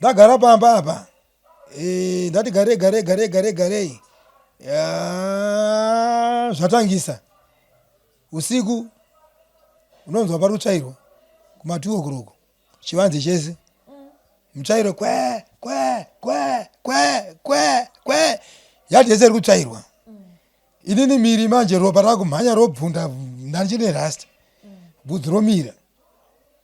Ndagara pamba apa e, ndati garei garei garei garei garei, zvatangisa usiku, unonzwa pari kutsvairwa kuma2 o'clock, chivanze chese mutsvairo, kwe kwe kwe kwe kwe kwe, yadhi yese iri kutsvairwa. Inini miri manje ropa rakumhanya, robvunda, ndandichine rasta, bvudzi romira,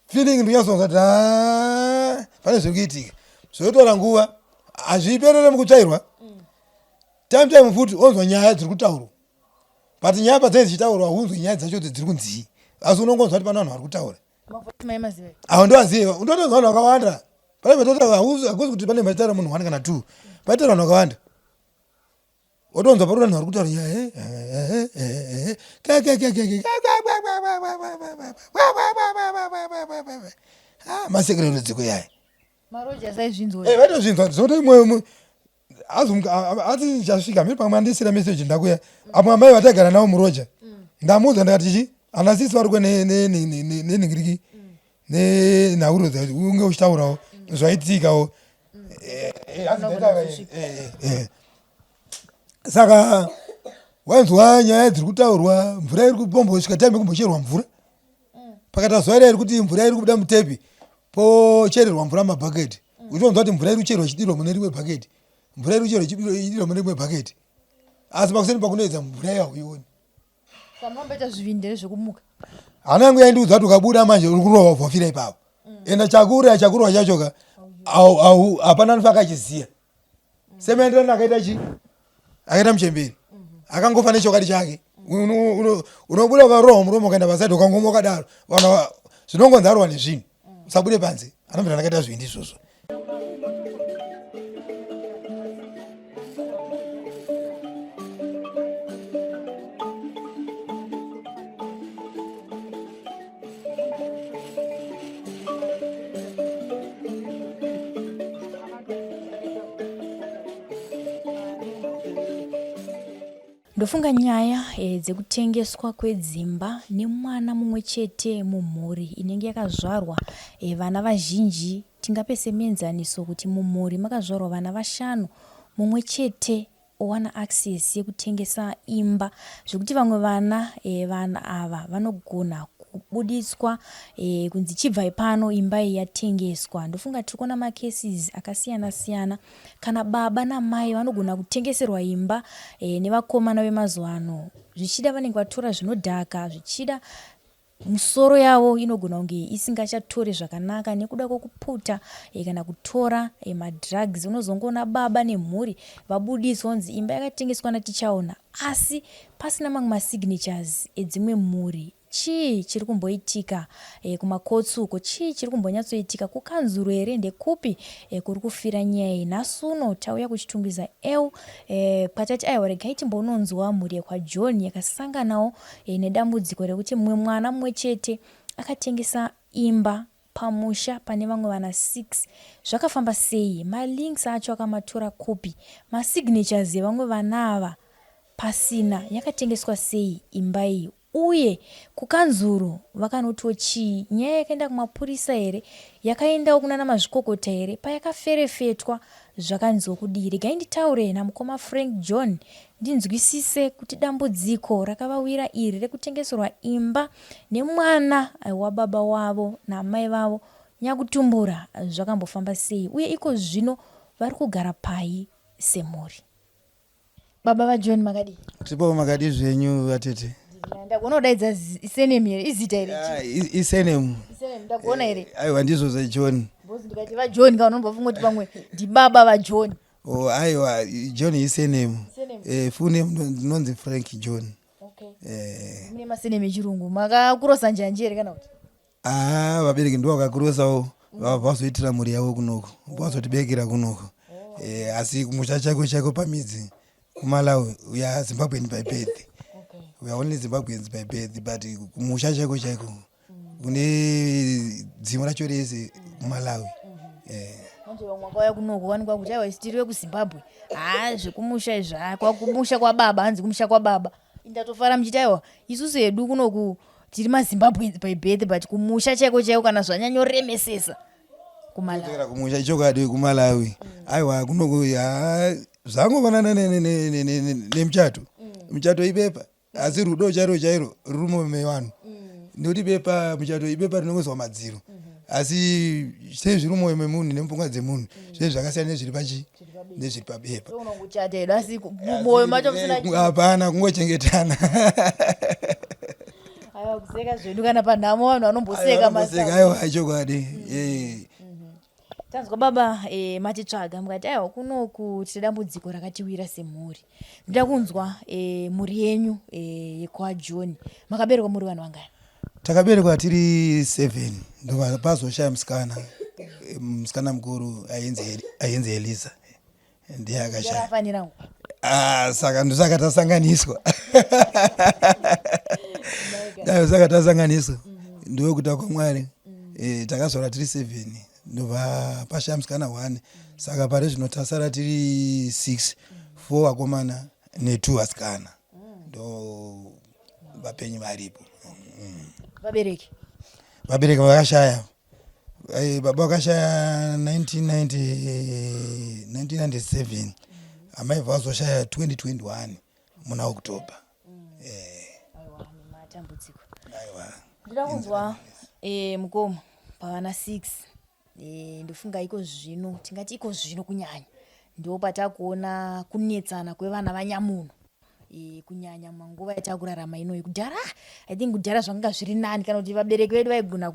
feeling ndinyatsonzwa kuti "Ah, pane zviri kuitika." Zvotora nguva, hazviperere mukutsvairwa. Time time futi onzwa nyaya dziri kutaurwa, but nyaya padzinenge dzichitaurwa haunzwi nyaya dzacho kuti dziri kunzii, asi unongonzwa kuti pane vanhu vari kutaura. Mavoice maimaziva? Avo ndovaziva. Unotonzwa vanhu vakawanda pane patotaura. Hakuzi kuti pane pachitaura munhu one kana two, paitaura vanhu vakawanda. Watonzwa pari vanhu vari kutaura nyaya, ke ke ke ke ke, masekero rudziko yaya. Maroja saizvinzwa? Vaitozvinzwa. Zvoto imwe ati chasvika miri pamwe andisira message, ndakuya apo amai vataigara navo muroja. Ndamuudza ndikati chi ana sisi vari nenhingiriki nenhauro, unge uchitaurawo zvaitikawo. Saka wanzwa nyaya dziri kutaurwa, mvura iri kupombosvika, time yekumbocherwa mvura pakata zuva iri kuti mvura iri kubuda mutepi, pochererwa mvura mumabhaketi. Uchitonzwa kuti mvura iri kucherwa ichidirwa mune rimwe bhaketi, mvura iri kucherwa ichidirwa mune rimwe bhaketi, asi pakuseni pakunoedza mvura iya hauioni. Samunomboita zvivindi zvekumuka? Hana yangu yaindiudza kuti ukabuda manje uri kurova, ubva ipapo. Enda chakuuraya, chakurova chachoka hapana anofa akachiziya. Semaenderano akaita chi akaita muchemberi akangofa nechokwadi chake. Unobuda ukarohwa muromo, ukaenda pasaidi ukangoma wakadaro, vanhu zvinongonzi arwa nezvinhu, usabude panze. Anobvira ndakaita zvivindi izvozvo. Ndofunga nyaya dzekutengeswa kwedzimba nemwana mumwe chete mumhuri inenge yakazvarwa vana vazhinji. Tingape semuenzaniso kuti mumhuri makazvarwa vana vashanu, mumwe chete owana access yekutengesa imba, zvekuti vamwe vana vana ava vanogona kubuditswa kunzi chibvai pano, imba iyi yatengeswa. Ndofunga tiri kuona macases akasiyana siyana. Kana baba namai vanogona kutengeserwa imba nevakomana vemazuva ano, zvichida vanenge vatora zvinodhaka, zvichida musoro yavo inogona kunge isingachatore zvakanaka nekuda kwekuputa kana kutora madrugs. Unozongoona baba nemhuri vabudiswa kunzi imba yakatengeswa naTichaona, asi pasina mamwe masignatures edzimwe mhuri. Chii chiri kumboitika kumakotsi uko? Chii chiri kumbonyatsoitika kukanzuru here? Ndekupi kuri kufira nyaya iyi? Nhasi uno tauya kuChitungwiza L patati aiwa, regai timbononzwa mhuri yekwaJohn yakasanganawo nedambudziko rekuti mumwe mwana mumwe chete akatengesa imba pamusha pane vamwe vana 6. Zvakafamba sei? Malinks acho akamatora kupi? Masignatures evamwe vana ava pasina? Yakatengeswa sei imba iyi, uye kukanzuru vakanotiwo chii? Nyaya yakaenda kumapurisa here? Yakaendawo kunana mazvikokota here? Payakaferefetwa zvakanziwo kudii? Regai nditaure namukoma Frank John ndinzwisise kuti dambudziko rakavawira iri rekutengeserwa imba nemwana wababa wavo naamai vavo nyakutumbura zvakambofamba sei, uye iko zvino vari kugara pai semhuri. Baba vaJohn, makadii? Tipo, makadii zvenyu vatete? Ndakuona udaidza surname here, izita here? Isurname. Isurname, ndakuona here? Aiwa, ndizvo zvaJohn. Boss, ndikati vaJohn ka unombofunga kuti pamwe ndibaba vaJohn. Oh, aiwa, John isurname. Full name ndinonzi Frank John. Okay. Mune masurname echirungu, makakurosa njanji here kana kuti? Ah, vabereki ndo vakakurosawo, vazoitira mhuri yavo kunoko, vazotibekera kunoko. Asi kumusha chaiko chaiko pamidzi kuMalawi. We are Zimbabwean by birth. We are only Zimbabweans by birth, but kumusha chaiko chaiko kune dzimu racho rese kuMalawi. Manje vamwe vakauya kunoko wanikwa kuti aiwa, isu tiri vekuZimbabwe, haa, zvekumusha izvi, haa, kumusha kwababa, hanzi kumusha kwababa. Ndatofara muchiti aiwa, isusu hedu kunoku tiri maZimbabweans by birth, but kumusha chaiko chaiko kana zvanyanyoremesesa. kuMalawi. Kumusha ichokwadi, kuMalawi. Aiwa, kunoku zvangofanana nemuchato. Muchato ibepa, asi rudo chairo chairo ruri mevanhu, nekuti bepa, muchato ibepa rinongoiswa madziro, asi sezviri mumwoyo memunhu nemupfungwa dzemunhu zvinenge zvakasiyana nezviri pachi nezviri pabepa. Unongochata hedu, asi mumwoyo macho musina chinhu. Hapana, kungochengetana. Aiwa, kuseka zvedu, kana panhamo vanhu vanomboseka. Maseka, aiwa, chokwadi. Tanzwa baba, matitsvaga mukati aiwa, kunoku tine dambudziko rakatiwira semhuri. Ndoda kunzwa mhuri yenyu yekwaJohn, makaberekwa muri vanhu vangani? Takaberekwa tiri seven, ndobva pazoshaya musikana. Musikana mukuru ainzi Elisa, ndiye akashaya. Afanira. Ah, saka ndosaka tasanganiswa dai, saka tasanganiswa, ndokuita kwaMwari. Takazvarwa tiri seven, ndobva pashaya musikana one, saka pari zvino tasara tiri six, four vakomana netwo vasikana, ndo vapenyu varipo. Vabereki? Vabereki vakashaya. Baba vakashaya 1990 1997, amai vazoshaya 2021 muna October. Aiwa, nematambudziko. Aiwa. Ndoda kunzwa, mukoma, pavana 6, ndofunga iko zvino, tingati iko zvino kunyanya ndo patakuona kunetsana kwevana vanyamunhu, kunyanya manguva yatakurarama inoyi. Kudhara, I think kudhara zvanga zviri nani, kana kuti vabereki vedu vaigona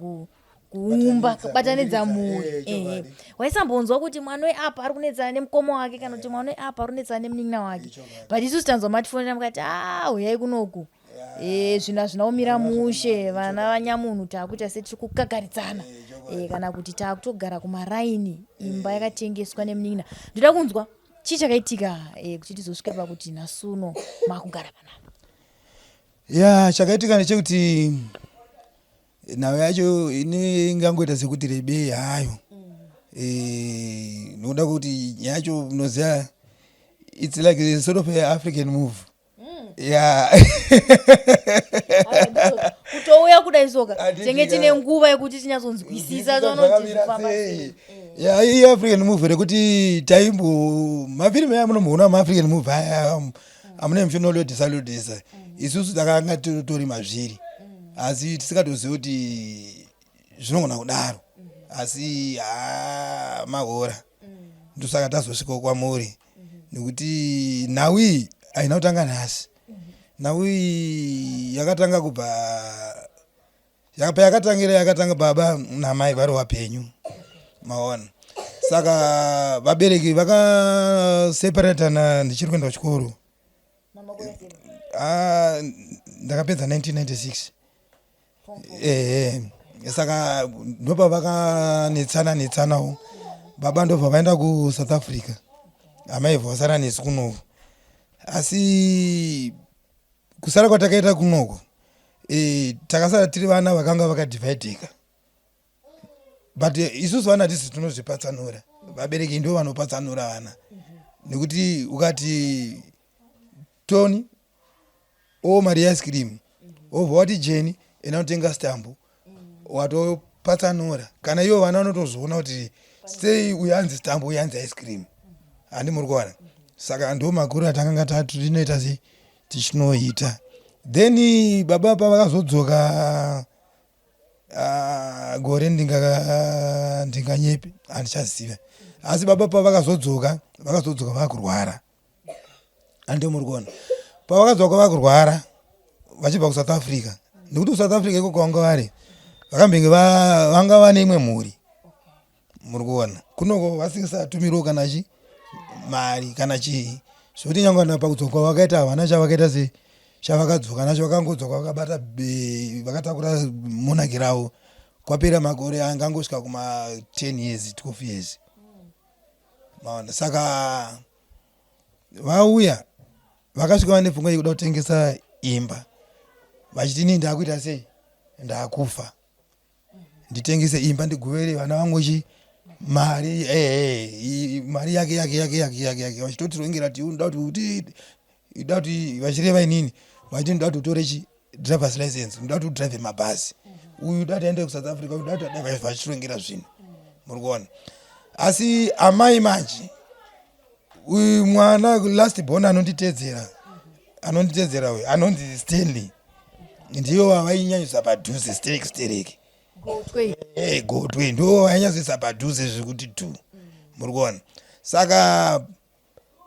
kuumba, kubatanidza mhuri. Waisambonzwa kuti mwana weapa ari kunetsana nemukoma wake, kana kuti mwana weapa ari kunetsana nemunin'ina wake. But isusu tanzwa matifonera mukati, a uyai kunoku, zvinhu hazvina kumira mushe, vana vanyamunhu taakuita setiri kukakaridzana, kana kuti taakutogara kumaraini, imba yakatengeswa nemunin'ina. Ndoda kunzwa chii chakaitika kuti tizosvika pakuti nhasi uno makugara panapa. Ya, chakaitika ndechekuti nhau yacho ingangoita sekuti rebei hayo, nokuda kwekuti nyaya yacho, unoziva, it's like a sort of a African move, yeah. Kutouya kudai soka, tenge tine nguva yekuti tinyatsonzwisisa, toona kuti zvinofamba sei. Ya, iAfrican movie rekuti taimbo mafirimu aya munomboona, maAfrican movie aya amune muchinolodhisa lodhisa. Isusu takanga tori mazviri, asi tisingatozivi kuti zvinogona kudaro, asi ha, mahora ndosaka tazosvikawo kwamuri, nekuti nhau iyi haina kutanga nhasi. Nhau iyi yakatanga kubva payakatangira, yakatanga baba namai vari vapenyu, maona. Saka vabereki vakaseparatana ndichiri kuenda kuchikoro. Ah, ndakapedza 1996, ehe. Saka ndopa vakanetsana netsanawo, baba ndobva vaenda kuSouth Africa, amai bva vasara nesu kunoko. Asi kusara kwatakaita kunoko, takasara tiri vana vakanga vakadhivhaidhika, but isusu vana hatisi tinozvipatsanura, vabereki ndo vanopatsanura vana, nekuti ukati Tony o mari yeice cream, wobva wati Jeni enda unotenga stambo, watopatsanura. Kana ivo vana vanotozoona kuti sei uyu anzi stambo, uyu anzi ice cream, handi muri kuwana? Saka ndo makuru atakanga tinoita sei, tichinoita. Then baba pavakazodzoka, gore ndinganyepi, handichaziva, asi baba pavakazodzoka, vakazodzoka vakurwara, handi muri kuona? Pavakadzoka vakurwara vachibva kuSouth Africa, nekuti kuSouth Africa ikoko vanga vari vakambenge vanga vane imwe mhuri, muri kuona? Kunoko vasingasatumirwo kana chi mari kana chii, zvokuti nyange kana pakudzoka kwavakaita havana chavakaita sei, chavakadzoka nacho. Vakangodzoka vakabata vakatakura monaki ravo. Kwapera makore angangosvika kuma 10 years, 12 years, maona. Saka vauya vakasvika vane pfungwa yekuda kutengesa imba, vachiti inini ndakuita sei, ndakufa, nditengese imba ndigovere vana vangu chi mari, ehe, mari yake yake yake yake yake yake. Vachitotirongera kuti unoda kuti ida kuti, vachireva inini, vachiti ndoda kuti utore chi drivers license, ndoda kuti udrive mabhazi, uyu uda kuti aende kuSouth Africa, uyu uda kuti adai, vachirongera zvinhu. Muri kuona? Asi amai manje, uyu mwana last born anonditedzera, anonditedzera uyu anonzi Stanley, ndiyo wavainyanyisa padhuze stereki stereki. Gotwe. Gotwe ndo vainyanyisa padhuze zvekuti tu. Muri kuona? Saka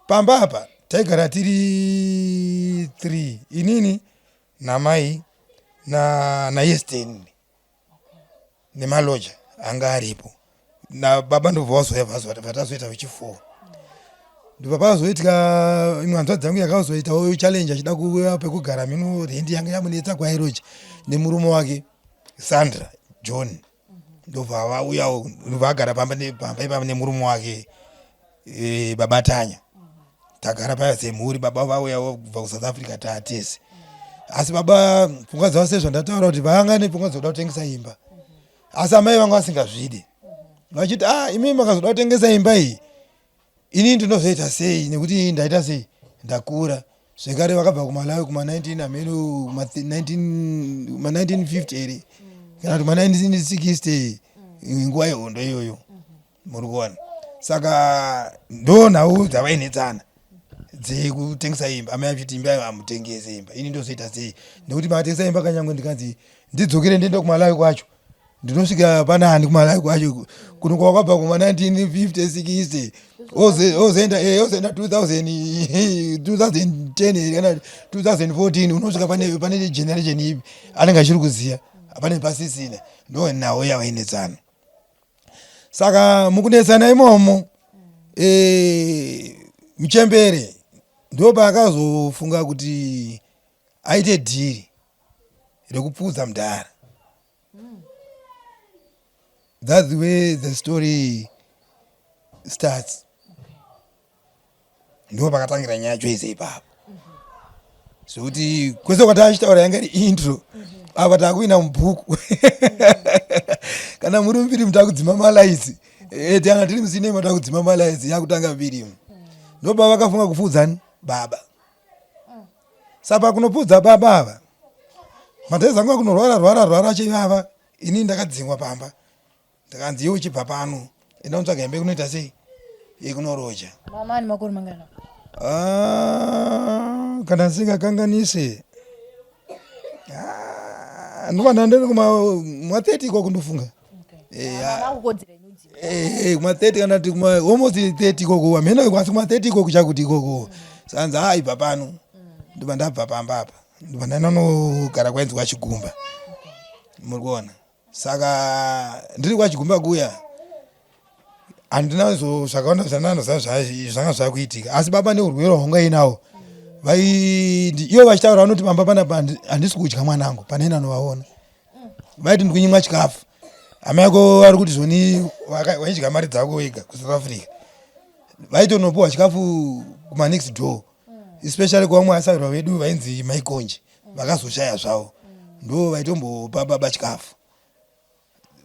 pamba apa taigara tiri 3, inini namai naye Stanley nemaloja anga aripo nababa. Ndobva vazouya, vatazoita vechi4. Ndobva pazoitika imwe hanzvadzi yangu yakazoitawo challenge, achida kuuya pekugara mino, rendi yanga yamunetsa kwairoja nemurume wake Sandra John. Ndobva vauyawo, ndobva agara pamba pamba ipapa nemurume wake baba Tanya. Tagara paya semhuri, baba vauyawo kubva kuSouth Africa, taatese. Asi baba pfungwa dzavo, sezvandataura kuti vanga nepfungwa dzokuda kutengesa imba, asi amai vanga vasingazvidi, vachiti, "Ah, imimi makazoda kutengesa imba iyi, inini ndinozoita sei? Nekuti ndaita sei, ndakura zvekare." Vakabva kuMalawi kuma19 ameno ma1950 here kana kuti ma1960, nguva yehondo iyoyo. Muri kuona? Saka ndo nhau dzavainetsana dzekutengesa imba, amai achiti, "Imba hamutengese imba, ini ndozoita sei? Nekuti makatengesa imba, kanyangwe ndikanzi ndidzokere ndiende kuMalawi kwacho, ndinosvika panani kuMalawi kwacho kuno kwakabva kuma1950 60, ozoenda 2000, 2010 here kana 2014, unosvika pane generation ipi anenge achiri kuziva? Pane pasisina." Ndo nhau yavainetsana. Saka mukunetsana imomo, muchembere ndo paakazofunga kuti aite dhiri rekupfuudza mudhara. That's the way the story starts. Ndo pakatangira nyaya yacho yese ipapo, zvekuti kwese kwatachitaura yanga iri intro. Apa takuina mubhuku. Kana muri mufirimu, takudzima malights. Tanga tiri mucinema, takudzima malights, yakutanga firimu. Ndopa vakafunga kupfuudzani baba. Saka kunopfuudza baba ava, madhezi angu akunorwara rwara rwara chivava, ini ndakadzingwa pamba. Ndakanzi, "Iwe uchibva pano, enda unotsvaga hembe kunoita sei, yekunoroja." Mama ane makore mangana? Ah, kana ndisingakanganise, ah, ndova ndiri kuma 30 ikoko, ndofunga. Mama akukodzera inodzi. Kuma 30 kana kuti kuma almost 30 ikoko, hameno, asi kuma 30 ikoko chakuti ikoko. Sanzi, "Ha, ibva pano." Ndobva ndabva pamba apa, ndobva ndanonogara kwainzi kwaChigumba. Muri kuona? Saka ndiri kwaChigumba kuya, handina zvakawanda zvandanoziva zvanga zvakuitika, asi baba neurwere hwaungainawo, ivo vachitaura vanoti, "Pamba panapa handisi kudya mwanangu." Pane nanovaona vaiti, "Ndikunyimwa chikafu." Hama yako vari kuti zvoni waidya mari dzako wega kuSouth Africa. Vaitonopiwa chikafu kumanext door, especially kuvamwe vasarwa vedu vainzi Maikonje, vakazoshaya zvavo, ndo vaitombopa baba chikafu.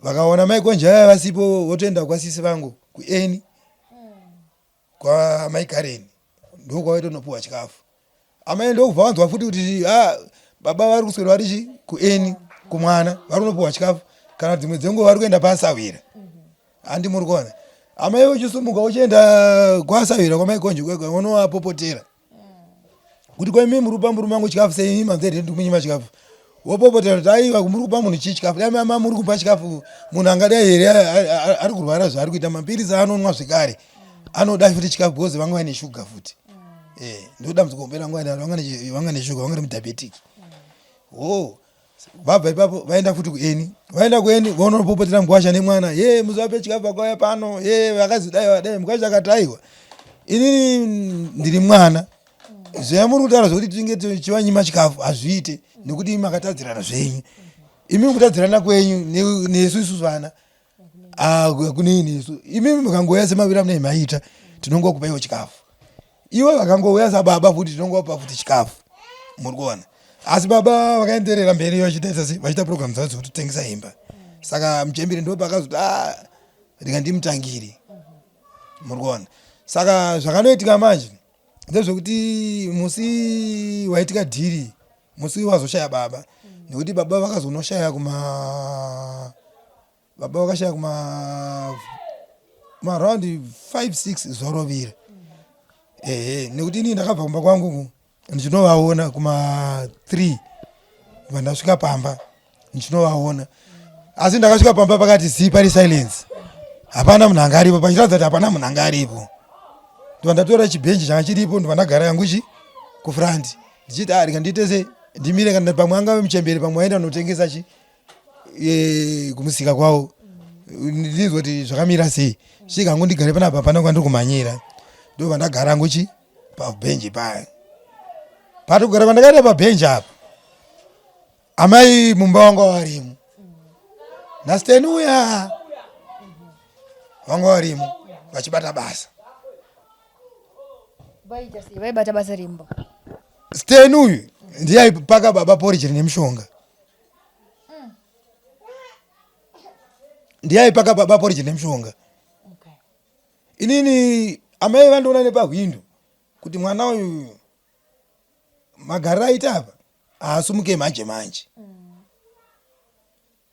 Vakaona Maikonje aya vasipo, votoenda kwasisi vangu kueni kwamaikareni, ndo kwavaitonopiwa chikafu. Amai ndokubva vanzwa futi kuti, ah, baba vari kuswera vari chi kueni kumwana, vari kunopiwa chikafu, kana dzimwe dzenguva vari kuenda pasawira. Handi muri kuona? Amai uchisumuka uchienda kwasawira kwamaikonje kwega, unovapopotera kuti, "Kwaimi muri kupa murume wangu chikafu sei? Manzere ndiri kunyima chikafu." Wopopotera kuti, "Aiwa, muri kupa munhu chii chikafu? Dai mama muri kupa chikafu munhu angadai here ari kurwara zvaari kuita? Mapirisi anonwa zvekare anoda futi chikafu, because vanga vaine shuga futi." Ndo dambudziko hombe ranga vainaro, vanga neshuga, vanga ri mudiabetic. O vabva ipapo vaenda futi kueni, vaenda kueni, vonopopotera mukwasha nemwana, "Ye, musape chikafu vakauya pano, ye vakazidai vadai." Mukwasha akati, "Aiwa, inini ndiri mwana. Zvamuri kutaura zvokuti tinge tichivanyima chikafu hazviite, nekuti imi makatadzirana zvenyu. Imi kutadzirana kwenyu nesu isusu vana kunei nesu? Imimi mukangouya semaviri amunei maita, tinongokupaiwo chikafu. Iwe vakangouya sababa futi, tinongopa futi chikafu." Muri kuona? Asi baba vakaenderera mberi vachiita sei, vachiita program dzavo dzekutotengesa imba. Saka muchembere ndo paakazoti, "A, rega ndimutangire." Muri kuona? Saka zvakanoitika manje ndezvekuti musi waitika dhiri, musi wazoshaya baba, nekuti baba vakazonoshaya kuma, baba vakashaya kuma Maround 5 6 zvarovira. Ehe, nekuti inini ndakabva kumba kwangu ndichinovaona kuma 3 ndibva ndasvika pamba ndichinovaona asi ndakasvika pamba pakati zii pari silence hapana munhu anga aripo pachiratidza kuti hapana munhu anga aripo ndibva ndatora chibhenji changa chiripo ndibva ndagara yangu chi kufront ndichiti ah rega ndiite se ndimire kana pamwe angave muchembere pamwe aenda kunotengesa chi e, kumusika kwavo ndinzwa kuti zvakamira sei svika hangu ndigare panapa hapana kwandiri kumhanyira ndobva ndagara hangu chi pabhenji paya patogara kwandakaita pabhenji apa amai mumba wanga warimo nasteni uya wanga warimo vachibata basa vaibata basa remba steni uyu ndiye aipaka baba poriji rine mushonga ndiye aipaka baba poriji rine mushonga inini amai vandiona nepahwindo kuti mwana uyu magariro aita apa haasumuke manje manje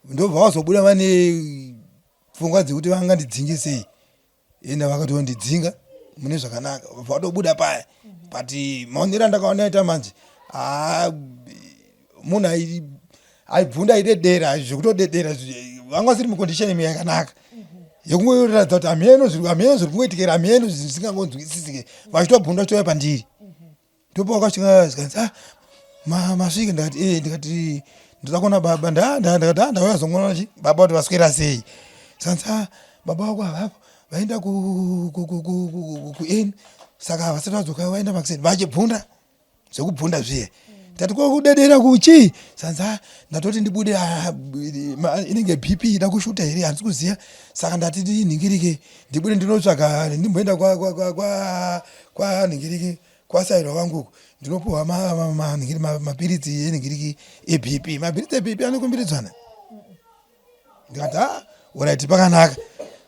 ndobva vazobuda vane pfungwa dzekuti vangandidzinge sei enda vakatondidzinga mune zvakanaka vabva vatobuda paya but maonero andakaona aita manje haa munhu aibvunda aidedera zvekutodedera vanga vasiri mucondition imi yakanaka yekungoratidza kuti hameno hameno zviri kungoitikira hameno zvisingangonzwisisike vachitobvunda vachitouya pandiri ndopawakasvika zvikanzi ah masvika ndikati e ndikati ndoda kuona baba ndakati ah ndauya zongoona chi baba kuti vaswera sei zvikanzi ah baba vako havapo vaenda ku-n saka havasati vadzoka vaenda makuseni vachibvunda zvekubvunda zviye ndati ko kudedera kuchi sanzi ah, ndatoti ndibude ah, inenge bp ida kushuta here handisi kuziva saka ndati ndinhingirike ndibude ndinotsvaga ndimboenda kwanhingirike kwasairwa wangu uku ndinopuhwa mapiritsi enhingiriki ebp mapiritsi ebp anokumbiridzwana ndikati a ah, orit pakanaka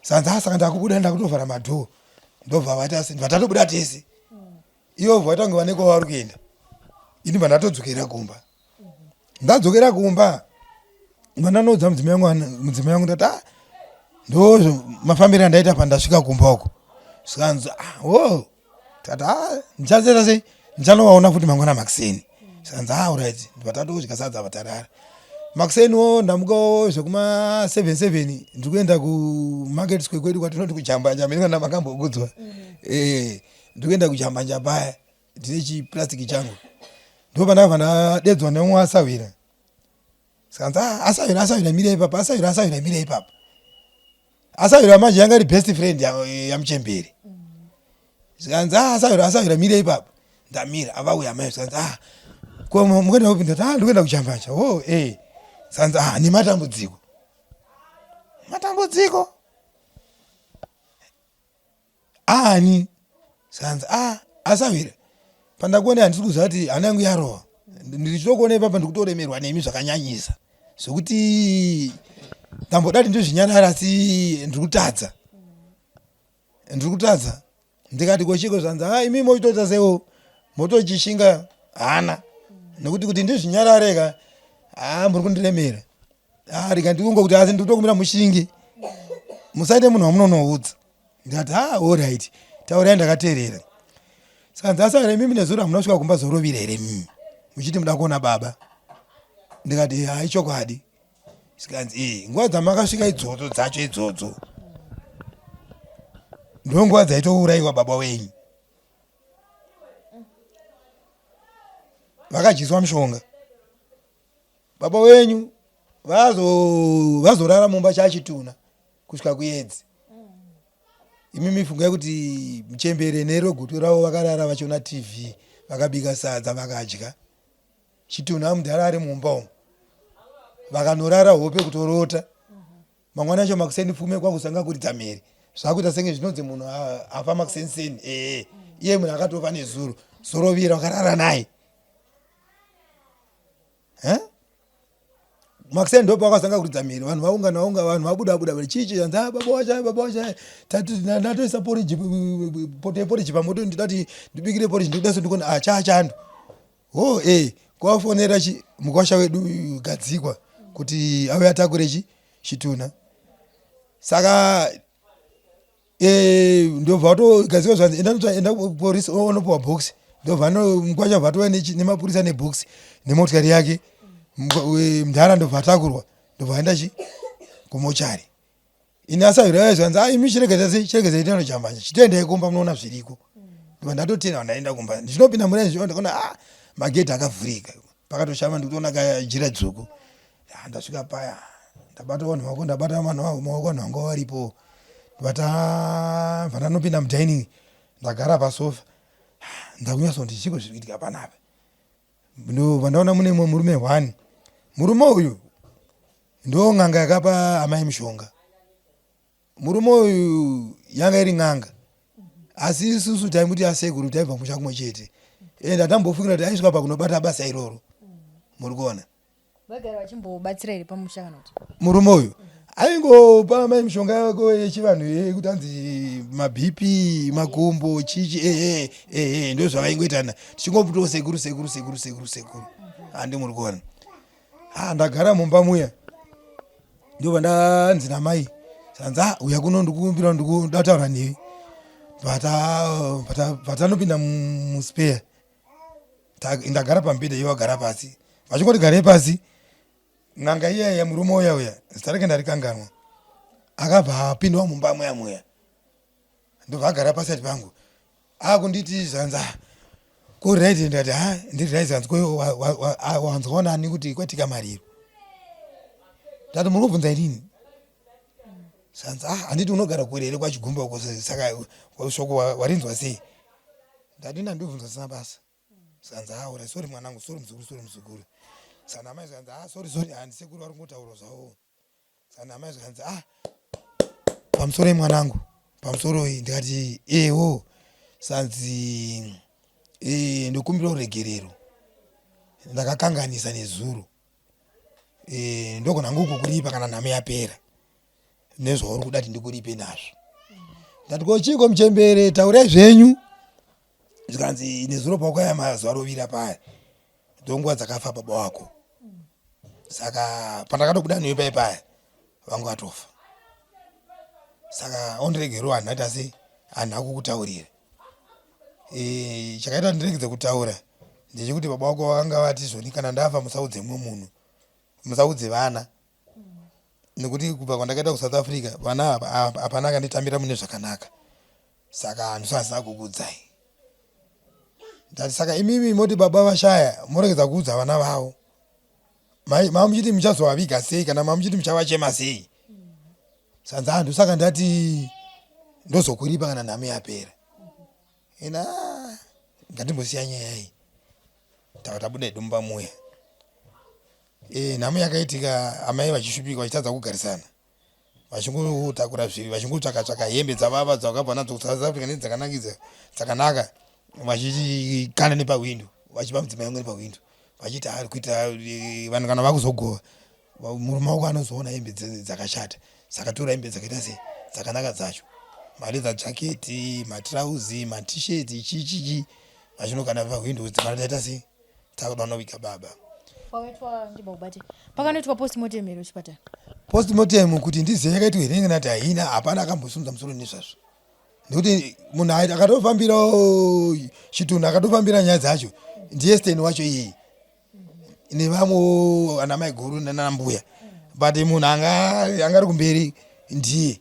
sanzi a saka ndakubuda ndakutovhara madhoo ndobva vaita se ndibva tatobuda tese ivo bva vaita kunge vane kwavari kuenda ini bva ndatodzokera kumba ndadzokera kumba bva ndanoudza mudzimai wangu mudzimai wangu ndati ah ndozvo mafambiro andaita pandasvika kumba uko zvikanzi ah o tati ah ndichazoita sei ndichanovaona futi mangwana makuseni zvikanzi ah orit ndibva tatodya sadza vatarara makuseniwo ndamukawo zvekuma 77 ndiri kuenda kumarket square kwedu kwatinoti kujambanja mene kana makambokudzwa mm. eh ndiri kuenda kujambanja paya ndine chiplastic changu ndopandakabva ndadedzwa neumwe asahwira Sikanzi ah, asahwira asahwira mira ipapa asahwira asahwira mira ipapa. Asahwira manje yanga iri best friend yamuchembere. Sikanzi ah, asahwira asahwira mira ipapa. Ndamira avauya mai sikanzi ah, ko mukuenda kupi ndati ah ndikuenda kuchambanja. Oh eh. Sikanzi ah nematambudziko. Matambudziko. Ani? Zvikanzi ah asahwira pandakuona handisi kuziva kuti hana yangu yarova ndichitokuona ipapa ndikutoremerwa nemi zvakanyanyisa zvekuti ndamboda kuti ndizvinyarara asi ndiri kutadza ndiri kutadza ndikati kochiko zvanzi ha imi mochitoita sewo motochishinga hana nekuti kuti ndizvinyarare ka haa muri kundiremera Ah, rega ndikungo kuti asi ndikutokumbira mushinge musaite munhu wamunonoudza ndikati ha ah, orit taurai ndakateerera saka nzasara imimi nezuro hamuna kusvika kumba zorovira here mimi muchiti muda kuona baba ndikati ha ichokwadi zvikanzi e nguva dzamakasvika idzodzo dzacho idzodzo ndonguva dzaitourayiwa baba wenyu vakadyiswa mushonga Baba wenyu vazorara mumba chachituna kusvika kuyedzi. Imimi fungai kuti muchembere nerogutu ravo vakarara vachiona TV vakabika sadza vakadya. Chitunha mudhara ari mumba umu. Vakanorara hope kutorota. Mangwana acho makuseni fume kwakusanga kuridza mhere. Zvakuita senge zvinonzi munhu afa makuseni seni. Eh, iye munhu akatofa nezuro. Zorovira vakarara naye. Eh? Makuseni ndo pawakazanga kuridza mhere vanhu vaungana vaunga vanhu vabuda buda vari chii chii hanzi ah baba wachaya baba wachaya tati ndatoisa porridge poto yeporridge pamoto ndida kuti ndibikire porridge ndikuda so ndikuona ah chaa chando ho eh kwafonera chi mukwasha wedu gadzikwa kuti auye atakure chi chitunha saka Eh, ndobva watogadzirwa zvanzi enda notsva enda kupolisi onopiwa box ndobva mukwasha bva atouya nemapurisa nebox nemotikari yake mudhara ndobva atakurwa ndobva aenda chi kumochari ini asahwira zvanzi a imi chiregedza sei chiregedza ita nojambanja chitoendai kumba munoona zviriko ndobva ndatotenda ndaenda kumba ndichinopinda mura izvo ndakaona a ah, magedhi akavhurika pakatoshama ndikutoona kajira dzvuku Ah, ndasvika paya ndabata vanhu vako ndabata vanhu vangu maoko vanhu vanga varipo ndibata ndanopinda mudining ndagara pasofa ah, ndakunyatso kuti chiko zviri kuitika panapa ndobva ndaona mune mumwe murume one murume uyu ndo n'anga yakapa amai mushonga Murume uyu yanga iri n'anga asi isusu taimuti asekuru taibva musha kumwe chete and hatambofungira kuti aisvika pakunobata basa iroro muri kuona vagara vachimbobatsira here pamusha kana kuti murume uyu aingopa mai mishonga yako yechivanhu yekuti anzi mabp makumbo chichi ehe ehe ndo zvavaingoitana tichingoputawo sekuru sekuru sekuru sekuru sekuru handi muri kuona ha ndagara mumba muya ndobva ndanzi namai zvanzi ah uya kuno ndikukumbira ndikudataura newe patanopinda muspeya ndagara pamubhedha iye wagara pasi vachingoti garei pasi n'anga iya iya murume uya uya zita rake ndarikanganwa akabva apindwa mumba muya muya ndobva agara paside pangu akunditi zvanzi ah, ko right ndikati ha ndiri right zvanzi ko wanzwa nani kuti kwaitika mariro ndati muri kubvunza inini zvanzi ah handiti unogara kure here kwachigumba uko saka shoko warinzwa sei ndati ndandibvunza sina basa zvanzi ah ura sorry mwanangu sorry muzukuru sorry muzukuru sana amai zvanzi ah sorry sorry handisekuru vari kungotaura zvavo Sana amai zvikanzi ah pamusoroi mwanangu pamusoroi ndikati ewo sanzi e, ndokumbira uregerero ndakakanganisa nezuro e, ndogona hangu kukuripa kana nhamo yapera nezvauri kuda kuti ndikuripe nazvo ndati ko chiiko muchembere taurai zvenyu zvikanzi nezuro paukaya mazuva rovira paya ndonguva dzakafa baba wako saka pandakatobuda newe paye paya vangu vatofa saka ondiregerwo hanhu aita sei hanhu akukutaurira e, chakaita ndiregedze kutaura ndechekuti baba wako vakanga vati zvoni kana ndafa musaudze mumwe munhu musaudze vana nekuti kubva kwandakaita kusouth africa vana hapana akanditambira mune zvakanaka saka handisasina kukuudzai ndati saka imimi moti baba vashaya moregedza kuudza vana vavo mamuchiti muchazovaviga sei kana mamuchiti muchavachema sei sanzi handu saka ndati ndozokuripa kana nhamo yapera ina ngatimbosiya nyaya iyi tava tabuda hedu mumba muya e, nhamo yakaitika amai vachishupika vachitadza kugarisana vachingotakura zvivi vachingotsvaka tsvaka hembe dzavava dzavakabva nadzo kusouth africa nedzakanakidza dzakanaka vachikanda nepahwindo vachipa mudzimai wangu nepahwindo vachiti ari kuita eh, vanhu kana vakuzogova murume wako anozoona hembe dzakashata saka tora hembe dzakaita sei dzakanaka dzacho maleather jacket matrauzi matisheti chichichi vachinokanda pahwindo dzimana taita sei takuda kunoviga baba Pakaitwa ndibobate. Pakanoitwa postmortem here kuchipatara? Postmortem kuti ndizive yakaitwa here kana kuti haina hapana akambosimudza musoro nezvazvo. Nekuti munhu akatofambira chitunhu akatofambira nyaya dzacho ndiye Stan wacho iyeye nevamwe ana maiguru nana mbuya but munhu anga anga ari kumberi ndiye.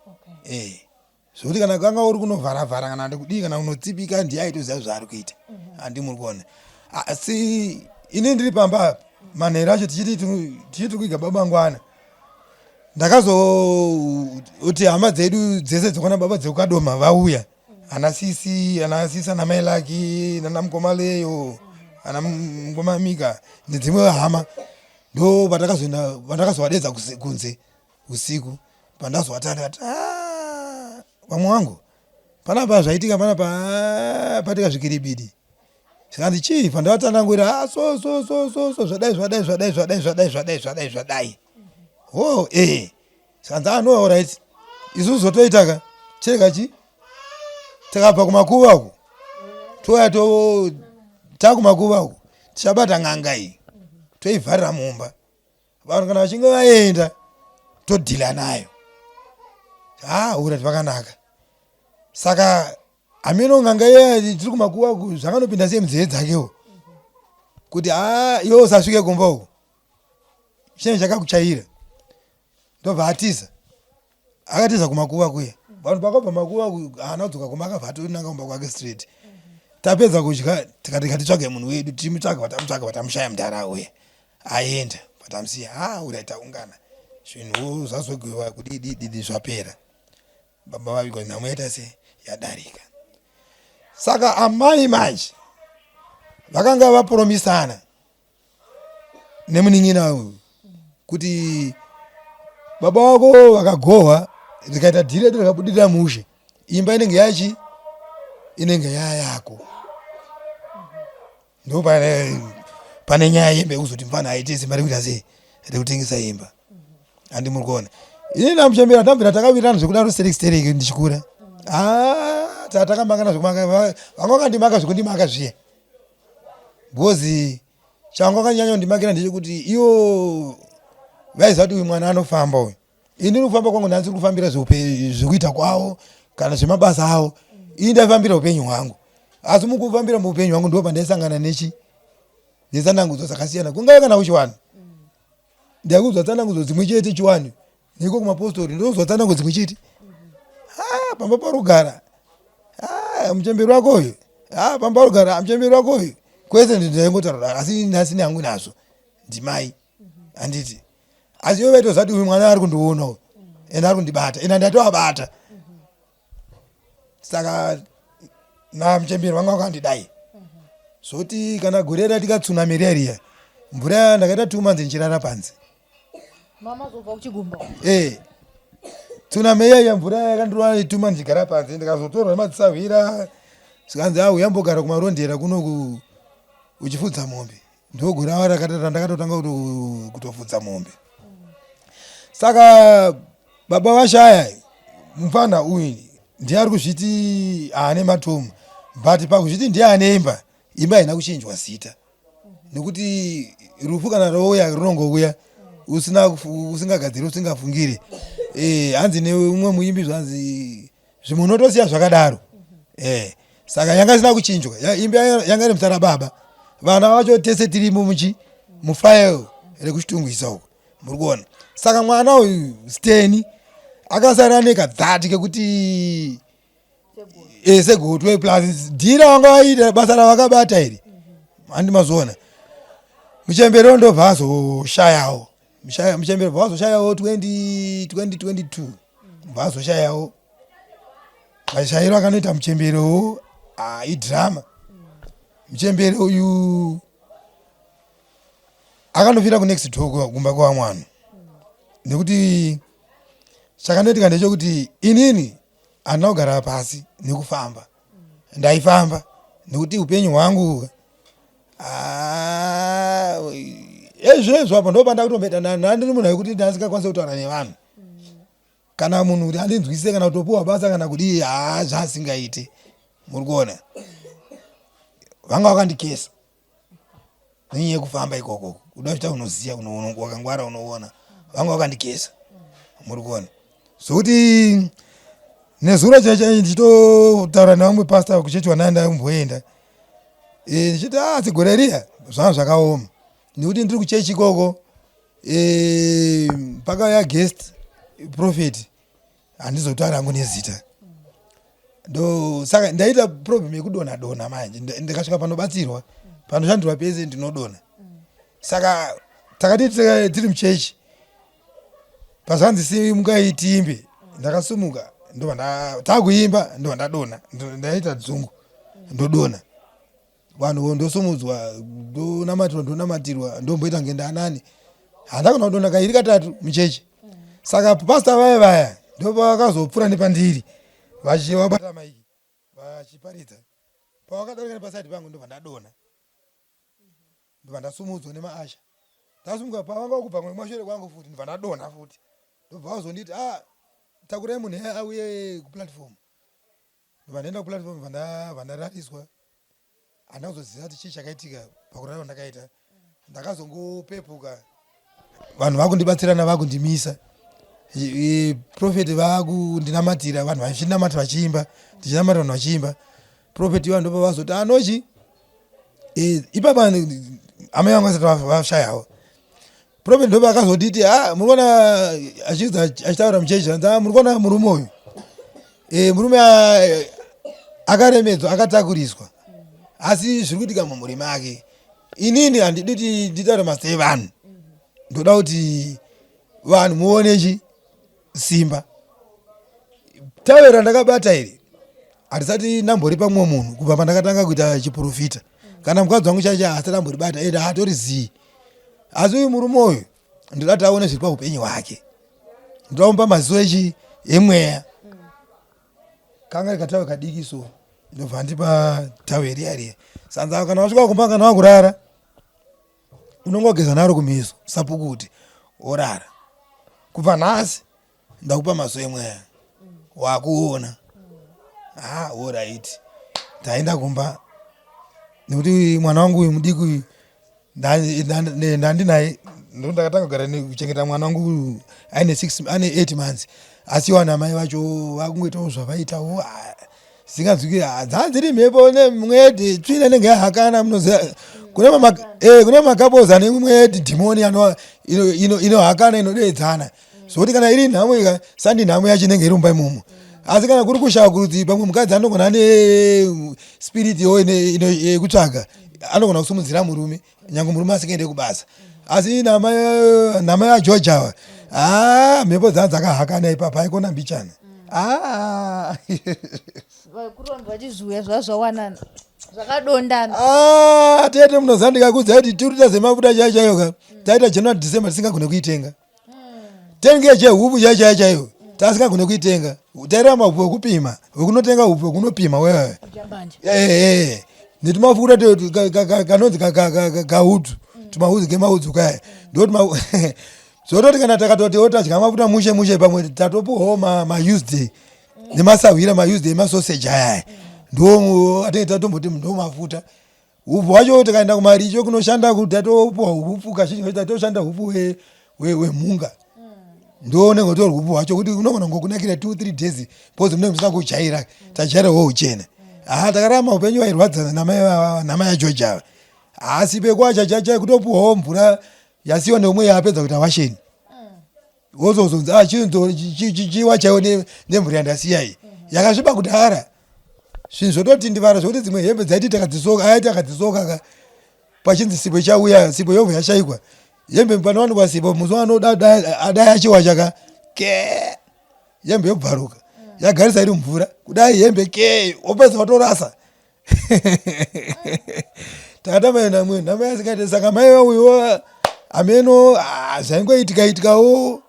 Okay. Eh. Zvekuti kana kanga uri kunovhara vhara kana ndikudii kana unotsipika ndiye aitoziva zvaari kuita. Handi muri kuona. Asi ini ndiri pamba manheru acho tichiti tichiti kuiga baba mangwana. Ndakazoti hama dzedu dzese dzekwana baba dzekukadoma vauya. Ana sisi, ana sisi ana mai Lucky, nana mukoma Leo, ana mukoma Mika nedzimwe hama. Ndo patakazoenda pandakazovadedza kunze. Usiku pandazovata ndikati ah, vamwe wangu panapa zvaitika panapa ah, patika zvikiribidi zvikanzi chii pandavatsanangurira ah, so so so so so zvadai zvadai zvadai zvadai zvadai zvadai zvadai zvadai ho eh zvikanzi ah no alright isusu zvotoita ka chega chi takabva kumakuva uku touya to takumakuva uku tichabata n'anga iyi toivharira mumba vanhu kana vachinge vaenda todhila nayo Ha, urati vakanaka. Saka hameno n'anga iya tiri kumakuva zvakanopinda sei munzeve dzakewo kuti ha, iwe usasvike kumba uko, chinenge chakakuchaira. Ndobva atiza, akatiza kumakuva kuya. Vanhu pakabva makuva haana kudzoka kumba, akabva atonanga kumba kwake straight. Tapedza kudya tikati ngatitsvage munhu wedu, timutsvaga, vatamutsvaga, vatamushaya. Mudhara uya aenda, vatamusiya. Ha, urai taungana, zvinhu zvazogwiwa kudidididi, zvapera, baba vavigwa, nhamo yaita se yadarika. Saka amai manje vakanga vapromisana nemunin'ina uyu kuti baba wako vakagohwa, rikaita dhiri redu rikabudirira mushe, imba inenge yachi inenge yayako. Ndo pane nyaya yemba yekuzoti mufana aite simba rekuita sei, rekutengesa imba. Handi muri kuona, ini namuchembera tambira takawirirana zvekudaro stereki stereki ndichikura. Ah, tatakamangana zvekumanga, vanga vakandimaka zvekundimaka zviya, because changu akanyanya kundimakira ndechekuti iwo vaiziva kuti uyu mwana anofamba uyu. Ini kufamba kwangu ndandisiri kufambira zvekuita kwavo kana zvemabasa avo, ini ndaifambira upenyu hwangu. Asi mukufambira muupenyu hwangu ndo pandaisangana nechi netsanangudzo dzakasiyana, kungave kana kuchiwanhu ndaikudzwa tsanangudzo dzimwe chete, chiwanhu neko kumapostori ndozwa tsanangudzo dzimwe chete. Ah, pamba parugara muchemberi wako uyu, pamba parugara muchemberi wako uyu, kwese ndaingotaura. Asi nhasi hangu nazvo ndimai, handiti? Asi ivo vaitoziva kuti uyu mwana ari kundiona uyu, ende ari kundibata, ende ndatovabata. Saka namuchemberi vanga vakandidai zvoti kana gore ratika tsunami riya riya, mvura, ndakaita 2 months ndichirara panze. Mama zobva kuchigumba? Eh, tsunami iya, mvura yakandirova 2 months ndichigara panze. Ndikazotorwa nemadzisahwira, zvikanzi auya mbogara kumarondera kunoku uchifudza mombe. Ndogore ava randakatotanga kutofudza mombe. Saka baba vashaya, mufana uyu ndiye ari kuzviti aane matomu, but pakuzviti ndiye ane imba, imba haina kuchinjwa zita, nekuti rufu kana rouya runongouya usina usingagadziri, usingafungiri. Hanzi neumwe muimbi, zvanzi zvimwe unotosiya zvakadaro. Saka yanga isina kuchinjwa imba, yanga iri muzita rababa. Vana vacho tese tirimo muchi mufile rekuchitungwisa uko, muri kuona? Saka mwana uyu Steni akasara nekadhati kekuti segotwe, plus dhira vanga vaita basa ravakabata iri, handi mazoona? Muchembere ndobva azoshayawo. Muchembere bva azoshayawo 2022, bva azoshayawo. Mashayiro akanoita muchemberewo idrama. Muchembere uyu akanofira kunext door kumba kwavamwe vanhu, nekuti chakanoitika ndechekuti inini handina kugara pasi nekufamba. Ndaifamba nekuti upenyu hwangu ezvezvo apo ndo pandakutomboita. Ndandiri munhu wekuti ndasingakwanisi kutaura nevanhu, kana munhu kuti andinzwise, kana kutopiwa basa, kana kudii, haa, zvasingaite. Muri kuona, vanga vakandikesa nenyaya yekufamba ikoko, kuda kuita unoziya, wakangwara unoona, vanga vakandikesa. Muri kuona, zvokuti nezuro chaicho ndichitotaura nevamwe pasta kuchechi wandanga ndamboenda, ndichiti a sigore riya zvanga zvakaoma, nekuti ndiri kuchechi ikoko, pakauya guest prophet, handizotaura hangu nezita. Ndo saka ndaita problem yekudonha donha. Manje ndikasvika panobatsirwa, panoshandirwa pese, ndinodonha. Saka takati tiri muchechi, pazvanzi simukai tiimbe, ndakasumuka, ndobva takuimba, ndobva ndadonha, ndaita dzungu, ndodonha. Vanhu ndosumudzwa, ndonamatirwa, ndonamatirwa, ndomboita ngendanani. Handakona kudonha kairi katatu muchechi. Saka pasta vaya vaya ndopavakazopfuura nepandiri vachivabata maiki vachiparidza, pavakadarika nepasaidi pangu, ndobva ndadonha, ndobva ndasumudzwa nemaushers. Ndasumuka, pavanga kubva mwemashure kwangu futi, ndobva ndadonha futi. Ndobva vazonditi, "A, takurai munhu auye kuplatform." Ndobva ndaenda kuplatform, bva ndarariswa. Handina kuzoziva kuti chii chakaitika pakurara kwandakaita. Ndakazongopepuka vanhu vakundibatsirana, vakundimisa. Prophet vakundinamatira, vanhu vachinamata vachiimba, ndichinamata vanhu vachiimba. Prophet iva ndopa vazoti anochi eh, ipapa amai vangu vasati vashayawo. Prophet ndopa akazonditi ha ah, muri kuona achiza achitaura muchechi, hanzi ah, muri kuona murume uyu eh, murume ah, akaremedzwa akatakuriswa, asi zviri kuitika mumhuri make. Inini handidi kuti nditaure mazita evanhu, ndoda kuti vanhu muone chi simba tave randakabata iri handisati ndamboripa mumwe munhu kubva pandakatanga kuita chiprofita. Kana mukadzi wangu chaicho haasati amboribata ende haatorizivi. Asi uyu murume uyu ndoda kuti aone zviri paupenyu hwake, ndoda kumupa maziso echi emweya. Kanga rikatave kadiki so ndobva andipa tave riya riya. Sanza kana wasvika kumba kana wakurara unongogeza naro kumeso sapukuti worara. Kubva nhasi ndakupa maso emweya wakuona. Ah, alright. Taenda kumba nekuti mwana wangu uyu mudiki uyu ndandinaye, ndakatanga kugara kuchengeta mwana wangu uyu aine 6 ane 8 months, asi wana mai vacho vakungoitawo zvavaitawo ah, zvinganzwiki ah, dzanziri mhepo nemwedhi tsvina inenge yahakana. Munoziva kune makapozi ane mwedhi dhimoni inohakana inodeedzana, zvokuti kana iri nhamo ika sandi nhamo yacho inenge iri mumba imomo. Asi kana kuri kushaya kuti pamwe mukadzi anogona ane spirit yo yekutsvaga, anogona kusumudzira murume nyange murume asingaende kubasa. Asi nama yaGeorge ava, haa, mhepo dzaa dzakahakana ipapa, haikona mbichana. Ah. Vakuru vanhu vachizviuya zvava zvawanana zvakadondana. Ah, tete, munoziva ndikakuudza kuti tiri zemafuta chaiyo chaiyo ka, taita January, December tisingagone kuitenga. 10 kg yehupu chaiyo chaiyo chaiyo tasingagone kuitenga. Tairamba upfu hwekupima, hwekunotenga upfu hwekunopima wewe. Jambanje. Netumafuta kanonzi kaudzu, tumaudzu kemaudzu kaya, ndo zvototi kana takatoti tadya mafuta mushe mushe, pamwe tatopuwawo maused nemasahwira maused emasoseji ayaya, ndo atinge tatomboti ndo mafuta. Upfu hwacho tikaenda kumaricho kunoshanda kuti tatopuwa upfu, kazhinji kacho tatoshanda upfu hwemhunga, ndo unenge utori upfu hwacho kuti unogona kungokunakira 2 3 days because munenge musina kujaira. Tajaira wo uchena. Ha, takarama upenyu wairwadza namai aGeorge ava, asi pekwacha chachai kutopuwawo mvura yasiwa neumwe yaapedza kuita washeni, wozozonzi ah, chiwa chaiwo nemvura yandasiya iyi yakasviba kudhara. Zvinhu zvototindivara zvokuti dzimwe hembe dzaiti takadzisoka, aiti akadzisoka ka, pachinzi sipo ichauya, sipo yobva yashaikwa. Hembe panowanikwa sipo musi wanoda adai achiwacha ka ke hembe yobvaruka, yagarisa iri mvura kudai hembe ke, wopedza watorasa. Takatamba namwe nhamo yasingaite. Saka mai vauyo ameno ah, zvaingoitika itikawo.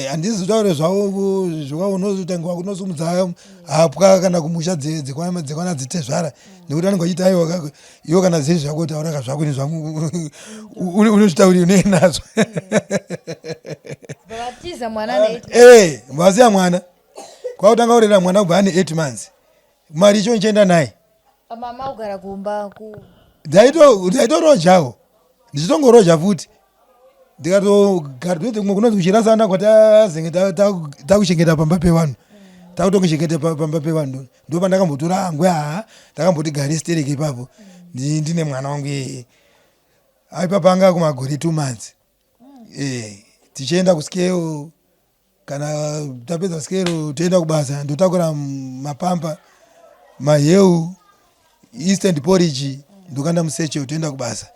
Handizi kutaure zvavo zvokwa unozotanga kunosumudza hapwa kana kumusha dzekwana dzitezvara, nekuti anenge achiti aiwa, iwo kana dziri zvako tauraka zvako, ini zvangu unozvitauri unee nazvo. Vatiza mwana ne Vasiya mwana kwakutanga kurera mwana kubva ane 8 months. Mari icho nichienda naye. Mama kugara kumba ku Ndaitorojawo, ndichitongoroja futi, ndikatogara kumwe kunonzi kuchirasana kwatazenge takuchengeta pamba pevanhu, takutongochengeta pamba pevanhu. Ndo pandakambotora hangwe, haa, ndakamboti gare stereke ipapo. Ndine mwana wangu iyeye aipapa anga kumagore 2 months. Tichienda kuskeo, kana tapedza skero toenda kubasa, ndotakura mapampa, maheu, instant porridge, ndokanda museche, toenda kubasa.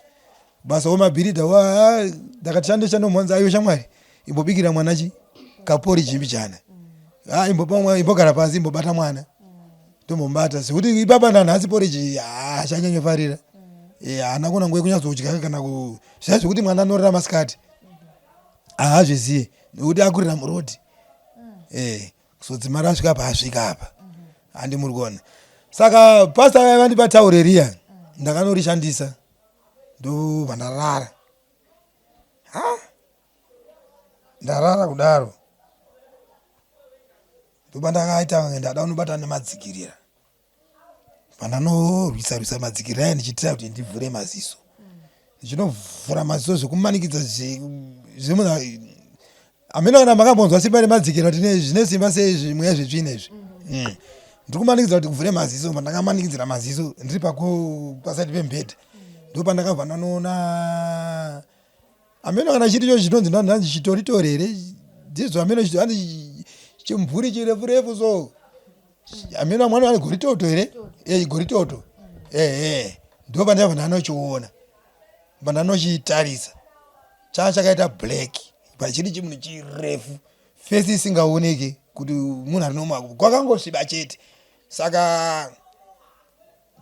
Basa wemabhiridha wa ndakati shande shande mhanza, aiwe shamwari, imbobikira mwana chi kaporridge mbichana. Ah, imbopa mwana, imbogara pasi, imbobata mwana, tombomubata sekuti ipapa nanhasi porridge haachanyanyofarira. Haana kuona nguva yekunyatsodya kana ku zviya zvekuti mwana anorara masikati haazviziye nekuti akurira murodhi. Kuzodzimara asvika paasvika apa, handi muri kuona. Saka pasta vaya vandipa taure riya, ndakanorishandisa, ndobva ndarara. Ha, ndarara kudaro, ndoba ndakaita kunge ndada kunobata nemadzikirira. Pandanorwisa rwisa madzikirira aya ndichitira kuti ndivhure maziso, ndichinovhura maziso zvekumanikidza zvemunhu. Hameno kana makambonzwa simba remadzikiro tine zvine simba sei zvimweya zvetsvina izvi. Ndiri kumanikidzira kuti kuvhure maziso pandakamanikidzira maziso ndiri pasaidi pemubhedha ndopandakabva ndanoona hameno kana chiri cho chinonzi ndanzi chitoritori here ndizvo hameno hanzi chimvuri chirefu refu so hameno mwana ane goritoto here e goritoto ehe ndopandakabva ndanochiona pandanochitarisa changa chakaita black but chiri chimunhu chirefu fesi isingaoneki kuti munhu ari normal kwakangosviba chete saka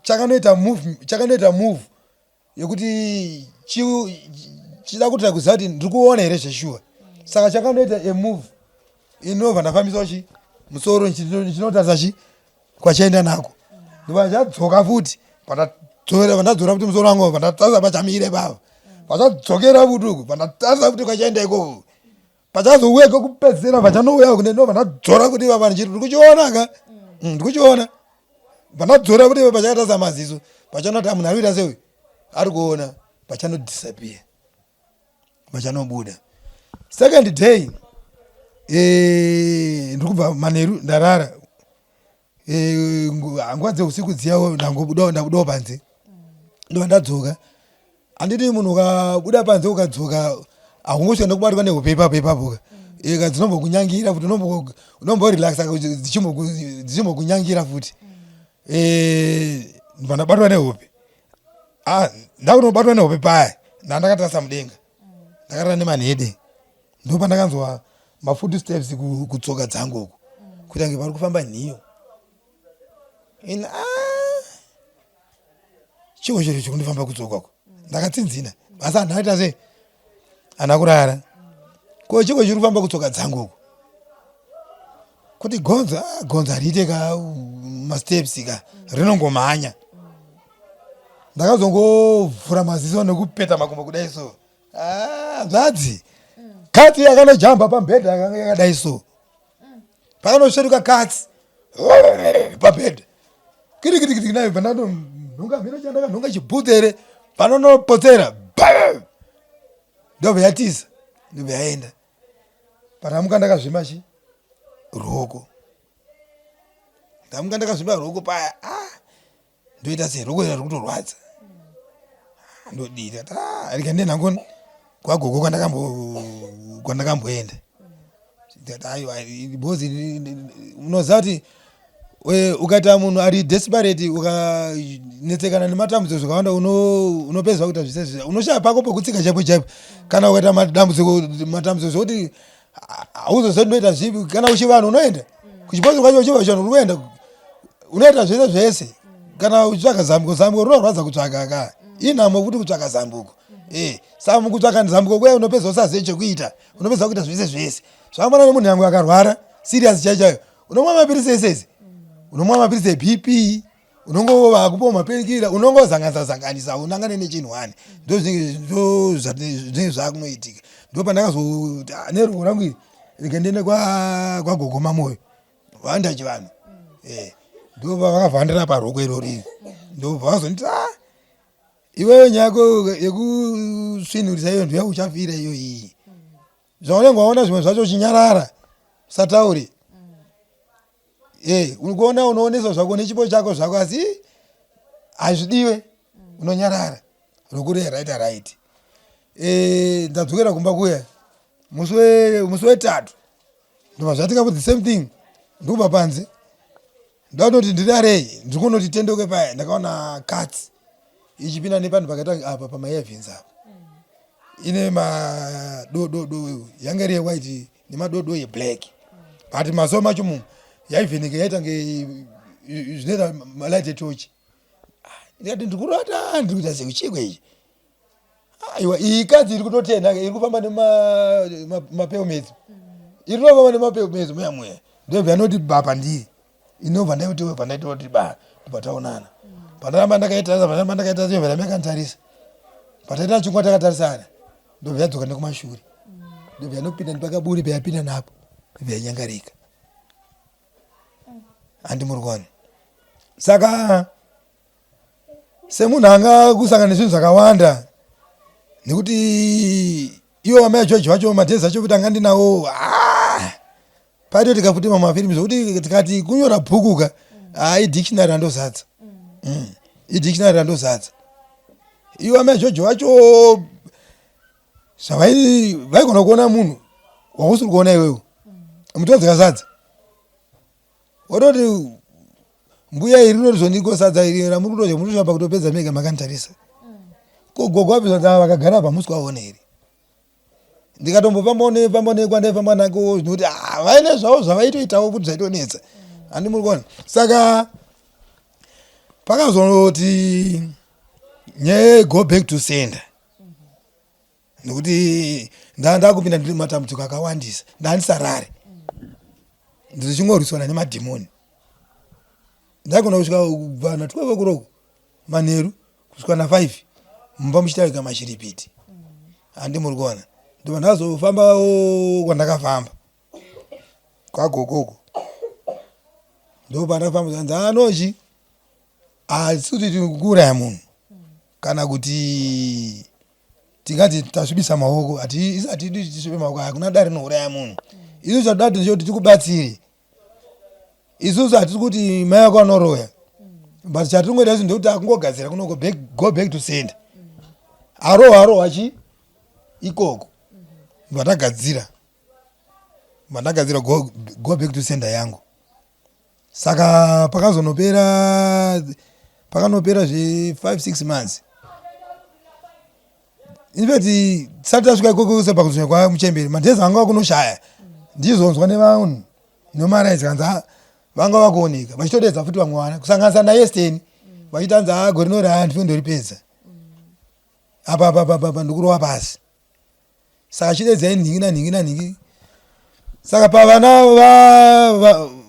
chakanoita move chakanoita move yekuti chida kuita kuziva kuti ndiri kuona here zveshuwa saka chakanoita a move inobva ndafambiswa chi musoro ndichinotarisa chi kwachaenda nako ndobva chadzoka futi pandadzora pandadzora futi musoro wangu pandatarisa pachamire pava pachadzokera futi uku pandatarisa futi kwachaenda ikoko pachazouya kwekupedzisira pachanouya kune ndobva ndadzora futi ipapa ndichiti ndiri kuchiona ka mm, ndiri kuchiona pandadzora futi ipapa pachakatarisa maziso pachaona kuti munhu ari kuita sei ari kuona pachanodisappear vachanobuda second day eh, ndiri kubva manheru ndarara eh, nguva dzeusiku dziya ndangobudawo ndabudawo panze ndobva ndadzoka handiti munhu ukabuda panze ukadzoka haungosvika nekubatwa nehope ipapo ipapo ka ika eh, dzinombokunyangira futi unomborelaxa dzichimbokunyangira futi ndobva ndabatwa nehope ah ndakunobatwa nehope paya ndandakatarisa mudenga ndakarara nemanhede ndopandakanzwa mafoot steps kutsoka dzangu uku kuita kunge pari kufamba nhiyo in ah, chiko chiro chikundifamba kutsoka uku ndakatsinzina asi handina kuita sei handina kurara ko chiko chiri kufamba kutsoka dzangu uku kuti gonzo ah, gonzo hariite ka masteps ka rinongomhanya ndakazongovhura maziso nekupeta makumbo kudai so ah, hanzvadzi katsi yakanojamba pambhedha yakanga yakadai so pakanosveruka katsi pabhedha kirikirikiri nayo pandanonhonga mhino chandakanhonga chibhutsu here panonopotsera ndobva yatiza ndobva yaenda Pandamuka ndakazvimba chi ruoko. Ndamuka ndakazvimba ruoko paya ah ndoita sei ruoko riri kutorwadza. Ah, ndodii ndikati ah rega ndiende hangu kwagogo kwandakambo kwandakamboenda. Ndikati aiwa because unoziva kuti ukaita munhu ari desperate ukanetsekana nematambudziko zvakawanda unopedzwa kuita zvese zvese unoshaya pako pekutsika chaipo chaipo kana ukaita madambudziko matambudziko zvekuti hauzoziva ndinoita zvipi kana uchivanhu unoenda kuchipostori kwacho uchiva chivanhu uri kuenda unoita zvese zvese kana uchitsvaga zambuko zambuko rinorwadza kutsvaga ka inhamo futi kutsvaga zambuko e saka mukutsvaga zambuko kuya unopedza usazive chekuita unopedza kuita zvese zvese zvakafanana nemunhu yangu akarwara serious chaiyo chaiyo unomwa mapirisi ese ese unomwa mapirisi ebp unongovakupiwa mapenikira unongozanganisa zanganisa unangane nechinhu wani ndozvinenge zvakunoitika ndo pandakazoti ah, neruoko rangu iri rege ndiende kwagogo mamoyo vanoita chivanhu eh, ndo pavakavhandira paroko irori iri ndobva vazonditi ah, iwewe nyaya yako yekusvinurisa iyo ndiyo uchafira iyo iyi zvaunenge waona zvimwe zvacho uchinyarara usataure eh ukuona unooneswa zvako nechipo chako zvako asi hazvidiwe unonyarara rokuri right right eh ndadzokera kumba kuya musi wetatu ndobva zvatika the same thing ndikubva panze Ndanoti ndirarei ndiri kunoti tendeuke paya ndakaona katsi ichipinda nepanhu pakaita apa pamaevins apa ine madododo yanga iri yewhite nemadodo yeblack but mazuva macho mumu yaivheneka yaita nge zvinoita malight etochi ndikati ndikurota ndiri kuita sekuchiko ichi Aiwa iyi kadzi iri kutotenda iri kufamba nemapeumetso iri kutofamba nemapeumetso muya muya ndobva yanoti ba pandiri inobva ndaiti pandaitoti ba ndobva taonana pandaramba ndakaitarisa pandaramba ndakaitarisa yobva ramba yakanditarisa pataita chingwa takatarisana ndobva yadzoka nekumashure ndobva yanopinda nepakaburi payapinda napo ndobva yanyangarika handi muri kuona saka semunhu anga kusangana nezvinhu zvakawanda nekuti Ivo vamai George vacho madhezi acho kuti anga ndinawo ah! Paitoitika futi mamwe mafirimu zvekuti tikati kunyora bhuku ka ah, idictionary randozadza idictionary randozadza. Ivo amai George vacho zvavai vaigona kuona munhu wausiri kuona iwewe mutodzika sadza wototi mbuya iri rinotizondiko sadza iri ramuri kutodya munotosvika pakutopedza mega makanditarisa. Ko gogo vapi vakagara apa musi kuvaona here? Ndikatombofambawo nefamba nekwandaifamba nako zvinokuti ah, vaine zvavo zvavaitoitawo kuti zvaitonetsa handi muri kuona. Saka pakazoti nyaya go back to sender nekuti ndakupinda ndiri matambudziko akawandisa, ndandisarare ndichingorwisana nemadhimoni. Ndaigona kusvika kubva na 12 o'clock manheru kusvika na 5 mumba muchitaurika mashiripiti handi muri kuona. Ndobva ndazofamba kwandakafamba kwagogoko ndopandakafamba zvanzi anochi asi kuti tikuuraya munhu kana kuti tingati tasvibisa maoko hatidi tisvibe maoko hakuna dare rinouraya munhu. Isusu chatoda kuti ndechekuti tikubatsire. Isusu hatisi kuti mai vako vanoroya but chatinongoita isu ndekuti akungogadzira kunoko back, go back to sender arohwa arohwa chi ikoko vatagadzira vandagadzira go, go back to sender yangu. Saka pakazonopera pakanopera zve 5 6 months in fact tisati tasvika ikoko sepakuzonya kwamuchemberi madhezi anga vakunoshaya ndizonzwa nevanhu nemaraidzi kanzi vanga vakuoneka vachitodedza futi vamwe vana kusanganisa naye Steni vachitanzi a gore rino raa ndife ndoripedza apa apa apa apa ndikurova pasi. Saka chidedzai nhingi nanhingi nanhingi. Saka pavana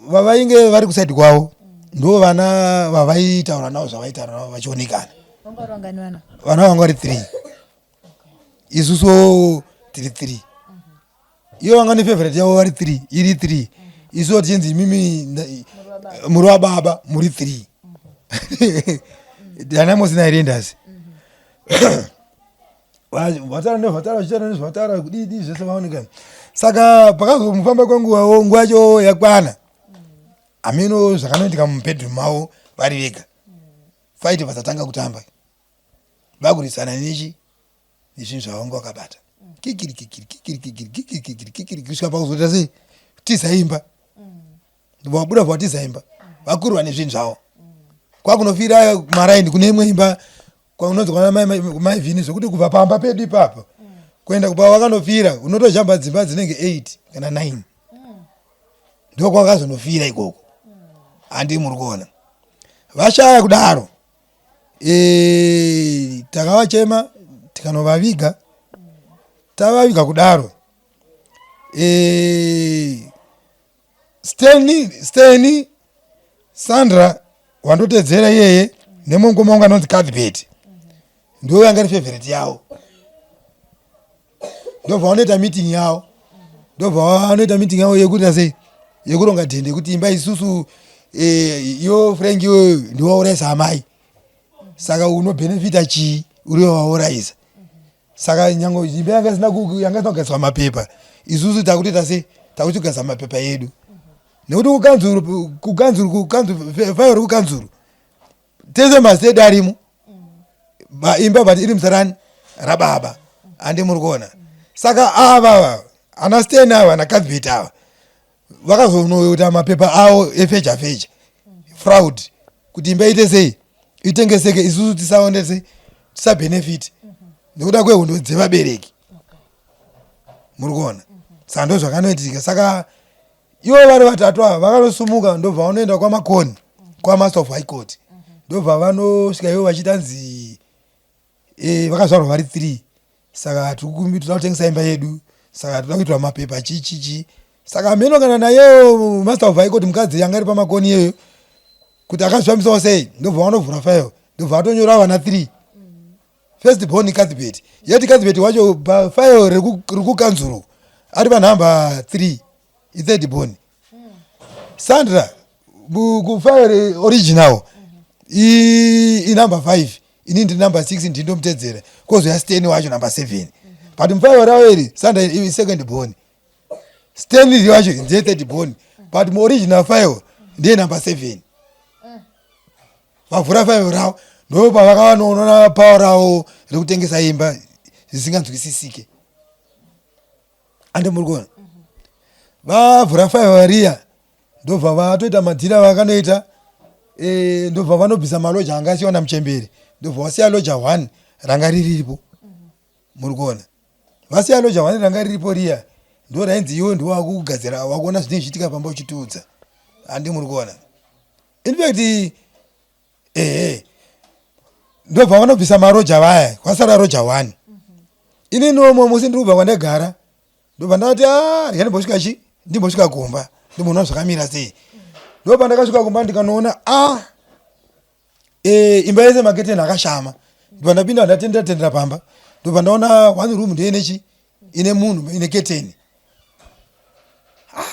vavainge vari kusaidi kwavo ndo vana vavaitaura navo zvavaitaura navo vachionekana. Vana vanga vari 3 isusu tiri 3 ivo vanga nefavorite yavo vari 3 iri 3 isusu tichinzi imimi muri wababa muri 3 Dynamos naHighlanders vatara nevatara vachiita nezvatara kudii zvese vaoneka. Saka pakazomufamba kwenguvawo nguva yacho yakwana hameno zvakanoitika mubedroom mavo vari vega fight vasatanga kutamba vakurwisana nechi nezvinhu zvavanga vakabata kikiri kikiri kikiri kikiri kikiri kikiri kikiri kusvika pakuzoita sei tiza imba vabuda vatiza imba vakurwa nezvinhu zvavo kwakunofira maraini kune imwe imba kwaunonzi kwana mai Vini zvekuti kubva pamba pedu ipapo kuenda kupa vakanofira unotojamba dzimba dzinenge 8 kana 9 ndokwakazonofira ikoko handi muri kuona vashaya kudaro. Takavachema tikanovaviga tavaviga kudaro Steni Sandra wandotedzera iyeye nemungoma wangu anonzi Cuthbert ndiwo yanga iri favorite yavo ndobva vanoita meeting yavo ndobva vanoita meeting yavo yekuita sei yekuronga dhende yekuti imba isusu iwo Frank iweyo ndiwaurayisa amai saka unobhenefita chii uriwe waurayisa. Saka nyange imba yanga isina yanga isina kugadzirwa mapepa isusu takutoita sei takuchigadzira mapepa edu nekuti kukanzuru kukanzuru kukanzuru fairo kukanzuru tese mazita edu arimo imba but iri musarani rababa handi muri kuona. Saka ava ana Sten ava ana Cuthbert ava vakazonoita mapepa avo efeja feja fraud kuti imba ite sei itengeseke isusu tisaone sei tisabhenefiti nekuda kwehondo dzevabereki muri kuona. Saka ndo zvakanoitika. Saka ivo vari vatatu ava vakanosumuka ndobva vanoenda kwaMakoni kwamaster of high court ndobva vanosvika ivo vachitanzi vakazvarwa vari 3 saka tikuda kutengesa imba yedu saka toda kuitwa mapepa chii chii chii. Saka mheno kana nayewo master of high court mukadzi yanga iri paMakoni iyeyo kuti akazvifambisawo sei ndobva vanovhura file ndobva vatonyora vana 3 first born Cuthbert yeti Cuthbert wacho pafile rekukanzuru ari panhamba 3 ithird born. Sandra kufile original inumber 5 ini ndiri number 6 ndindomutedzera kozoya Steni wacho number 7. But mufairo ravo iri Sandra second born, Stanley wacho ndiye third born, but muoriginal file ndiye number 7. Vavhura file ravo, ndo pavakavanoona pawa ravo rekutengesa imba zvisinganzwisisike. Ande muri kuona vavhura file riya, ndobva vatoita madhira vakanoita, ndobva vanobvisa maloja anga asiwa namuchembere, ndobva vasiya loja 1 ranga ririripo. Muri kuona vasiya loja 1 ranga riripo riya, ndo rainzi iwe ndo wakugadzira, wakuona zvinenge zvichiitika pamba uchitiudza. Handi muri kuona? In fact, ehe, ndobva vanobvisa maroja vaya, kwasara roja 1. Inini omwe musi ndiri kubva kwandagara, ndobva ndati, a rega ndimbosvika chi ndimbosvika kumba ndimboona zvakamira sei. Ndobva ndakasvika kumba, ndikanoona a imba yese maketeni akashama. Ndobva ndapinda, ndatendera tendera pamba, ndobva ndaona one room ndoinechi ine munhu, ine keteni. Ah,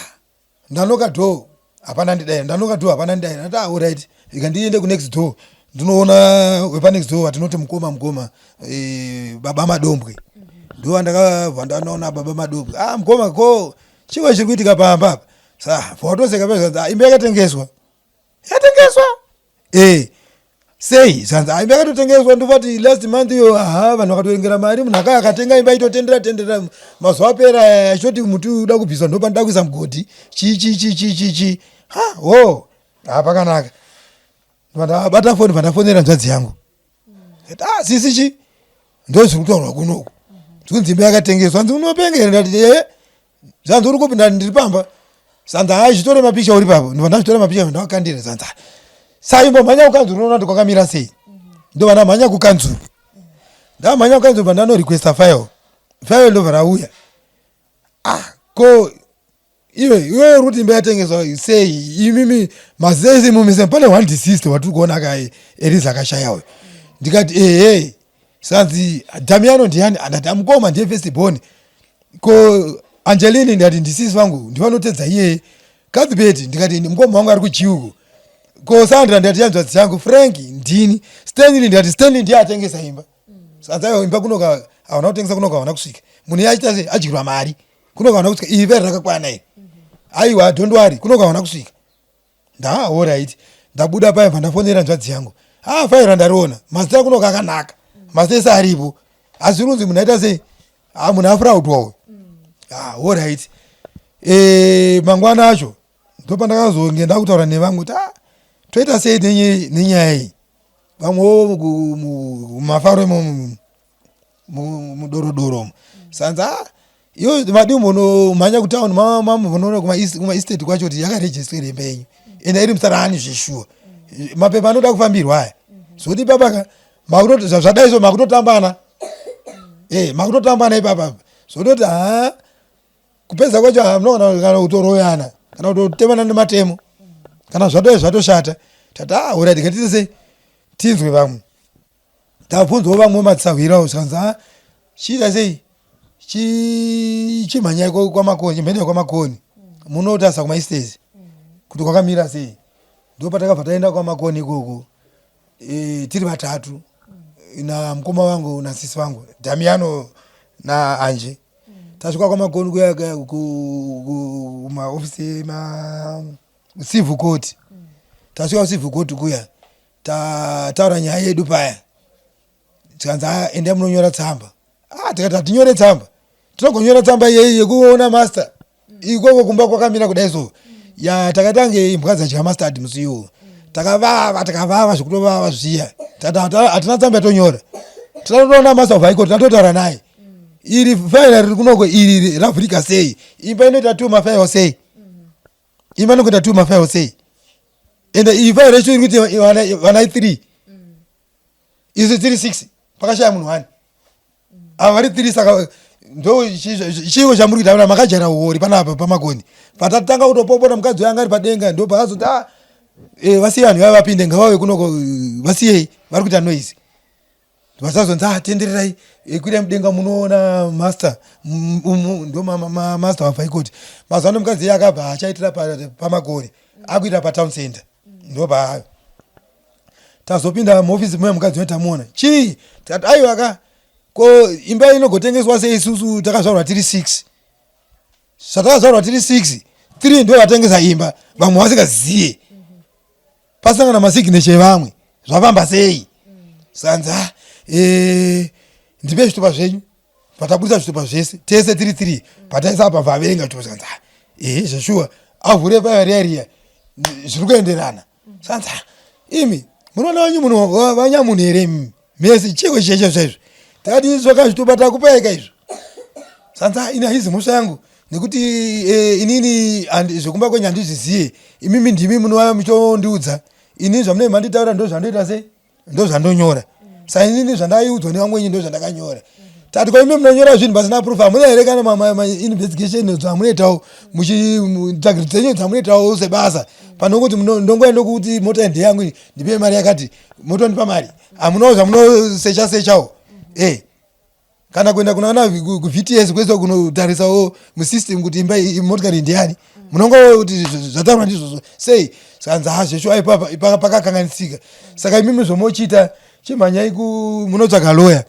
ndanoka door, hapana ndidai. Ndanoka door, hapana ndidai. Ndati, ah, alright, ika ndiende kunext door, ndinoona wepanext door vatinoti mukoma, mukoma baba Madombwe. Ndo ndakabva ndanoona baba Madombwe. Ah, mukoma, ko chiwe chiri kuitika pamba apa? Sa watoseka pezvanzi, imba yakatengeswa. Yatengeswa sei? Zvanzi, imba yakatotengeswa. Ndofati last month iyo, aha, vanhu vakatoengera mari, munhu aka akatenga imba itotendera tendera mazuva apera, achitoti muti uda kubviswa, ndopanoda kuisa mugodhi, chi chi chi chi chi chi. Ha, ho, ha, pakanaka. Ndabata foni, pandafonera hanzvadzi yangu. Ah, sisi, chi ndo zviri kutaurwa kunoku, zvikunzi imba yakatengeswa. Hanzi, unopengera. Ndati, e, zvanzi, uri kupi? Ndati, ndiri pamba. Zanzi, hai, zvitore mapicha uri papo. Ndobva ndazvitora mapicha, ndakakandira. Zanzi, saimbomhanya kukanzuru, unoona kuti kwakamira sei. Ndobva ndamhanya kukanzuru, ndamhanya kukanzuru, bva ndanorequesta file. File ndobva rauya. Ah, ko iwe, iwe uri kuti imba yatengeswa sei? Imimi mazese mumise pane one deceased watiri kuona kai, Eliza akashaya uyo. Ndikati, ehe. Sanzi, Damiano ndiani? Andati, amukoma, ndiye first born. Ko Angeline? Ndikati, ndisisi vangu, ndivanotedza iyeye. Cuthbert? Ndikati, mukoma wangu ari kuchiuko. Ko Sandra? Ndikati, yanzvadzi yangu. Frank? Ndini. Stanley? Ndikati, Stanley ndiye atengesa imba. Sanzi, aiwa, imba kunoka hauna kutengesa, kunoka hauna kusvika. Munhu iye achiita sei? Adyirwa mari. Kunoka hauna kusvika. Iyi veri rakakwana iri. Aiwa, don't worry, kunoka hauna kusvika. Ndaa, alright. Ndabuda paya, bva ndafonera nzvadzi yangu. Ah, faira ndariona, mazita kunoka akanaka, mazita ese aripo, asi runzi munhu aita sei? Ah, munhu afraudwa uyu. Ah, alright. Mangwana acho ndopandakazonge ndakutaura nevamwe kuti, ah, toita sei nenyaya iyi? Vamwewo mumafaro imo mudorodoro umu, sanzi, ah, iyo madi munomhanya kutauni, mamunoona kumaestate kwacho kuti yakaregister imba yenyu, ende iri musarani zveshuwa. Mapepa anoda kufambirwa aya, zvokuti ipapa zvadai so makutotambana, makutotambana ipapa, zvototi, ha, kupedza kwacho hamuna kana kutoroyana kana kutotemana nematemo kana zvatoi zvatoshata. Tati, ah, alright, ngatiite sei, tinzwe vamwe. Tabvunzwawo vamwe matsahwirawo, zvikanzi, a, chiita sei, chimhanyai kwaMakoni, chimhendai kwaMakoni, munotarisa kumaestates kuti kwakamira sei. Ndo patakabva taenda kwaMakoni ikoko, tiri vatatu, namukoma vangu nasisi vangu, Damiano naAnje. Tasvika kwaMakoni kuya kumaofisi ema civil court, tasvika kucivil court kuya, tataura nyaya yedu paya, tikanzi, "Ah, endai munonyora tsamba." Ah, tikati, hatinyore tsamba, tinogonyora tsamba iyeyi yekuona master ikoko kumba kwakamira kudai. So ya takatange imbwa dzadya mustard musi iwowo, takavava, takavava zvekutovava zviya. Tati hatina tsamba yatonyora, tinatoona master of high court, tatotaura naye. Iri faira riri kunoko iri ravhurika sei? Imba inoita two mafairo sei? Imba inokuita two mafairo sei? Ende iyi fairo yacho iri kuti vana 3, isu tiri 6, pakashaya munhu 1, ava vari 3. Saka ndo chiiko chamuri kuita? Makajara uori panapa paMakoni. Patatanga kutopopota, mukadzi uyo anga ari padenga, ndo paazoti, a, vasiye vanhu vava vapinde, ngavauye kunoko, vasiyei, vari kuita noise. Vasazonzi, ah, tendererai, kwirai mudenga munoona master. Umu ndo master of high court. Mazuva ano mukadzi iye akabva achaitira paMakoni, akuitira patown center. Ndo paayo tazopinda muofisi muya, mukadzi uyo tamuona. Chii? Tikati, aiwa ka. Ko imba inogotengeswa sei isusu takazvarwa tiri 6? Zvatakazvarwa tiri 6, 3 ndo vatengesa imba, vamwe vasingaziye. Pasangana masignature evamwe, zvafamba sei? Sanza ah, eh ndipe zvitupa zvenyu. Pataburitsa zvitupa zvese, tese tiri 3. Pataisa apa vaverenga zvitupa zvanza. Ah, eh zveshuwa avhure paya riya riya zviri kuenderana. Sanza ah, imi munoona wanyu munhu vanyamunhu here imi? Mese chiko cheche zvaizvo. Takati zvakazvitupa takupaika izvo. Sanza ini haizi mhosva yangu nekuti eh, inini zvekumba kwenyu handizviziye. Imimi ndimi munouya muchitondiudza. Ini zvamunenge manditaura ndozvandoita sei? Ndozvandonyora. Saka inini zvandaiudzwa nevamwe wenyu ndozvandakanyora. Tati ko imi munonyora zvinhu pasina proof hamuna here kana ma investigation dzamunoitawo muchitsvagiro dzenyu dzamunoitawo sebasa panokuti ndongoya ndokuti mota ndeyangu ndipe mari yakati motondipa mari hamunawo zvamunosecha sechawo eh kana kuenda kuna kuVTS kwese kunotarisawo musystem kuti imba motikari ndiyani munongo kuti zvataurwa ndizvozvo sei. Saka ha zveshuwa ipapa pakakanganisika. Saka imimi zvomochiita, chimhanyai munotsvaga lawyer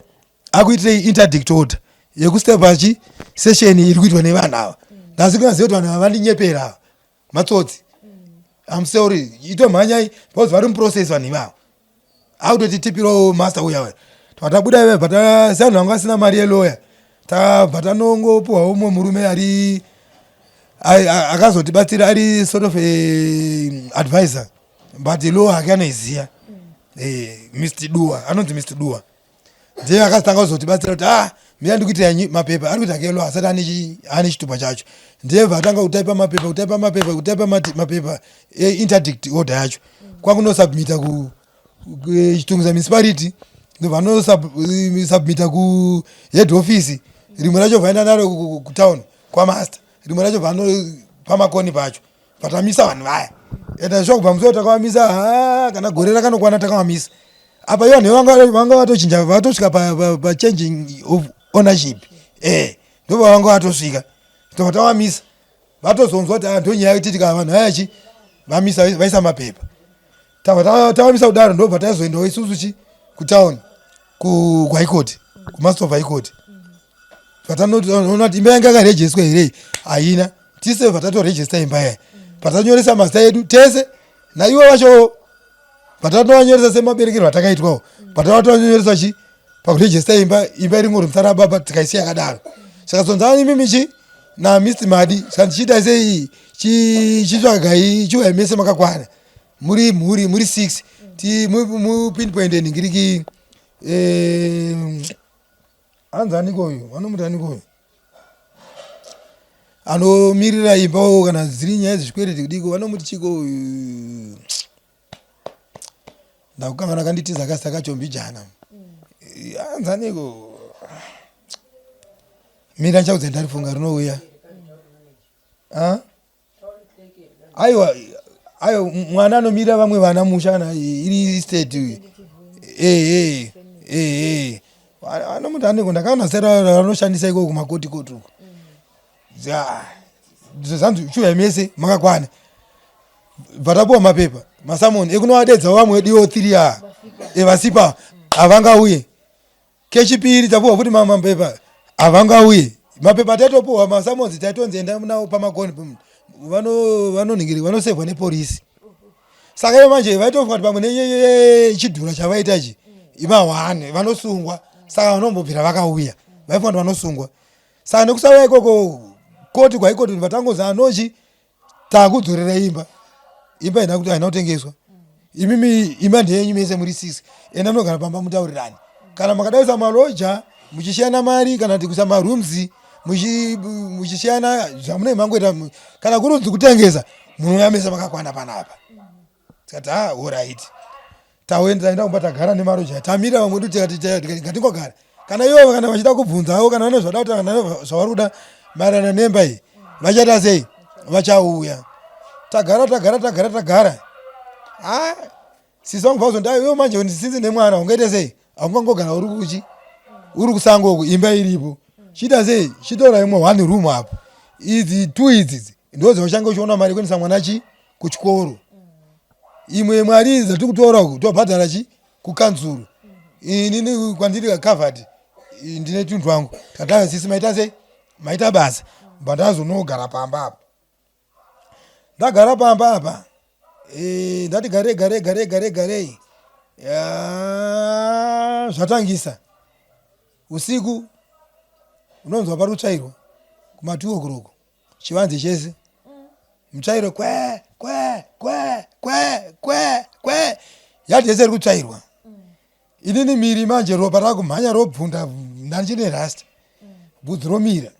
akuitirei interdict order yekustepa chi session iri kuitwa nevanhu ava. Ndasikunaziva kuti vanhu ava vandinyepera, ava matsotsi. I'm sorry, itomhanyai because vari muprocess vanhu ivavo akutotitipirawo master uya uya. Twatabuda ive bva sevanhu vanga vasina mari yeloya, tabva tanongopuhwawo umwe murume ari akazotibatsira ari sort of a advisor, but law hake anoiziya, Mr Dua, anonzi Mr Dua. Ndiye akazotanga kuzotibatsira kuti ah, mira ndikuitira mapepa. Ari kuita kelo asati ane chitupa chacho. Ndiye bva atanga kutaipa mapepa, kutaipa mapepa, kutaipa mapepa einterdict order yacho, kwakunosubmita kuChitungwiza Municipality, ndobva anosubmita kuhead office. Rimwe racho vaenda naro kutown kwamaster, rimwe racho paMakoni pacho patamisa vanhu vaya. Enda shuwa kubva musi takavamisa, ha, kana gore rakanokwana takavamisa apa. Ivo vanhu vanga vatochinja, vatosvika pachanging of ownership, ndobva vanga vatosvika, tobva tavamisa. Vatozonzwa kuti ah, ndonyaya yekuti tika vanhu vayachi vamisa, vaisa mapepa, tabva tavamisa kudaro. Ndobva tazoendawo isusu chi kutown, kuHigh Court, kuMaster of High Court. Patanoona kuti imba yanga yakarejeswa here, haina. Tise bva tatorejesta imba yaya, patanyoresa mazita edu tese naivo vacho, patatovanyoresa semaberekerwo atakaitwawo, patavatonyoresa chi pakurejesta imba. Imba iri ngori musara baba, tikaisiya yakadaro. Saka zonzani imimi chi naMr Madi, saka ndichiita sei? Chitsvagai, chiuya mese makakwana, muri mhuri muri 6, mupinpoint ningiriki. Hanzi aniko uyu, vanomuti aniko uyu anomirira imba kana dziri nyaya dzezvikwereti kudiko, vanomuti chiko uyu? Ndakukangana, kanditiza kasita kachombijana. Hanzi aniko? Mira ndichaudza, ndarifunga rinouya. Aiwa, aiwa, mwana anomirira vamwe vana musha kana iri state uyu. Ee ee, anomuti aniko? Ndakaona zita ranoshandisa ikoko kumakoti koti uko. Zvanzi chiuya mese makakwana. Bva tapuwa mapepa, masummons ekunovadedza vamwe vedu ivo 3 a evasipa, havangauye. Kechipiri tapuwa futi mapepa, havangauye. Mapepa taitopuwa masummons, taitonzi enda nawo paMakoni, vanonhingiri vanosevhwa nepolisi. Saka ivo manje vaitofunga kuti pamwe nechidhura chavaita ichi imahwane vanosungwa, saka vanombobvira vakauya. Vaifunga kuti vanosungwa, saka nekusauya ikoko koti kwaikoti vatangozi anochi takudzorera imba. Imba haina kuti haina kutengeswa. Imimi imba ndeyenyu mese muri six, enda munogara pamba mutaurirani. Kana makadaisa maloja muchishiyana mari, kana kuti kuisa marooms muchishiyana zvamunenge mangoita, kana kuri kunzi kutengesa, munouya mese makakwana panapa. Tikati ha, alright. Taenda, taenda kumba, tagara nemaroja, tamira vamwe wedu. Tikati ngatingogara, kana ivo kana vachida kubvunzawo, kana vane zvada kuti, kana zvavari kuda maererano nemba iyi, vachaita sei? Vachauya. Tagara, tagara, tagara, tagara. Ha, sisi vangu vazondi iwe manje sinzi nemwana ungaite sei? Haungangogara uri kuchi uri kusango uku, imba iripo. Chiita sei? Chitora imwe one room apo, idzi two idzi ndo dzauchange uchiona mari yekuendesa mwana chi kuchikoro. Imwe mari idzi dzatiri kutora uku tobhadhara chi kukanzuru. Inini kwandiri covered. Ndine tunhu twangu. Tadava sisi maita sei? Maita basa. Bva ndazonogara pamba apa. Ndagara pamba apa. E, ndati garei garei garei garei garei. Zvatangisa. Usiku unonzwa pari kutsvairwa kuma 2 o'clock. Chivanze chese. Mutsvairo kwe kwe kwe kwe kwe kwe. Yadhi yese iri kutsvairwa. Inini miri manje ropa rakumhanya robvunda ndandichine rasta. Bvudzi romira.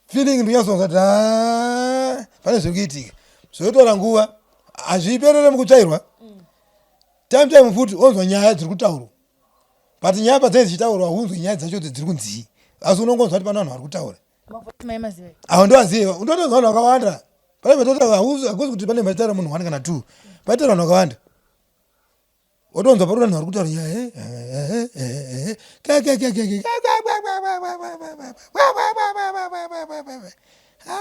Feeling ndinyatsonzwa kuti ah, pane zviri kuitika. Zvotora nguva hazviperere mukutsvairwa. Time time futi onzwa nyaya dziri kutaurwa. But nyaya padzinenge dzichitaurwa haunzwi nyaya dzacho kuti dziri kunzii. Asi unongonzwa kuti pane vanhu vari kutaura. Avo ndovaziva. Unotonzwa vanhu vakawanda. Pane vatotaura hakuzi kuti pane vachitaura munhu one kana two. Paitaura vanhu vakawanda. Wotonzwa pari vanhu vari kutaura nyaya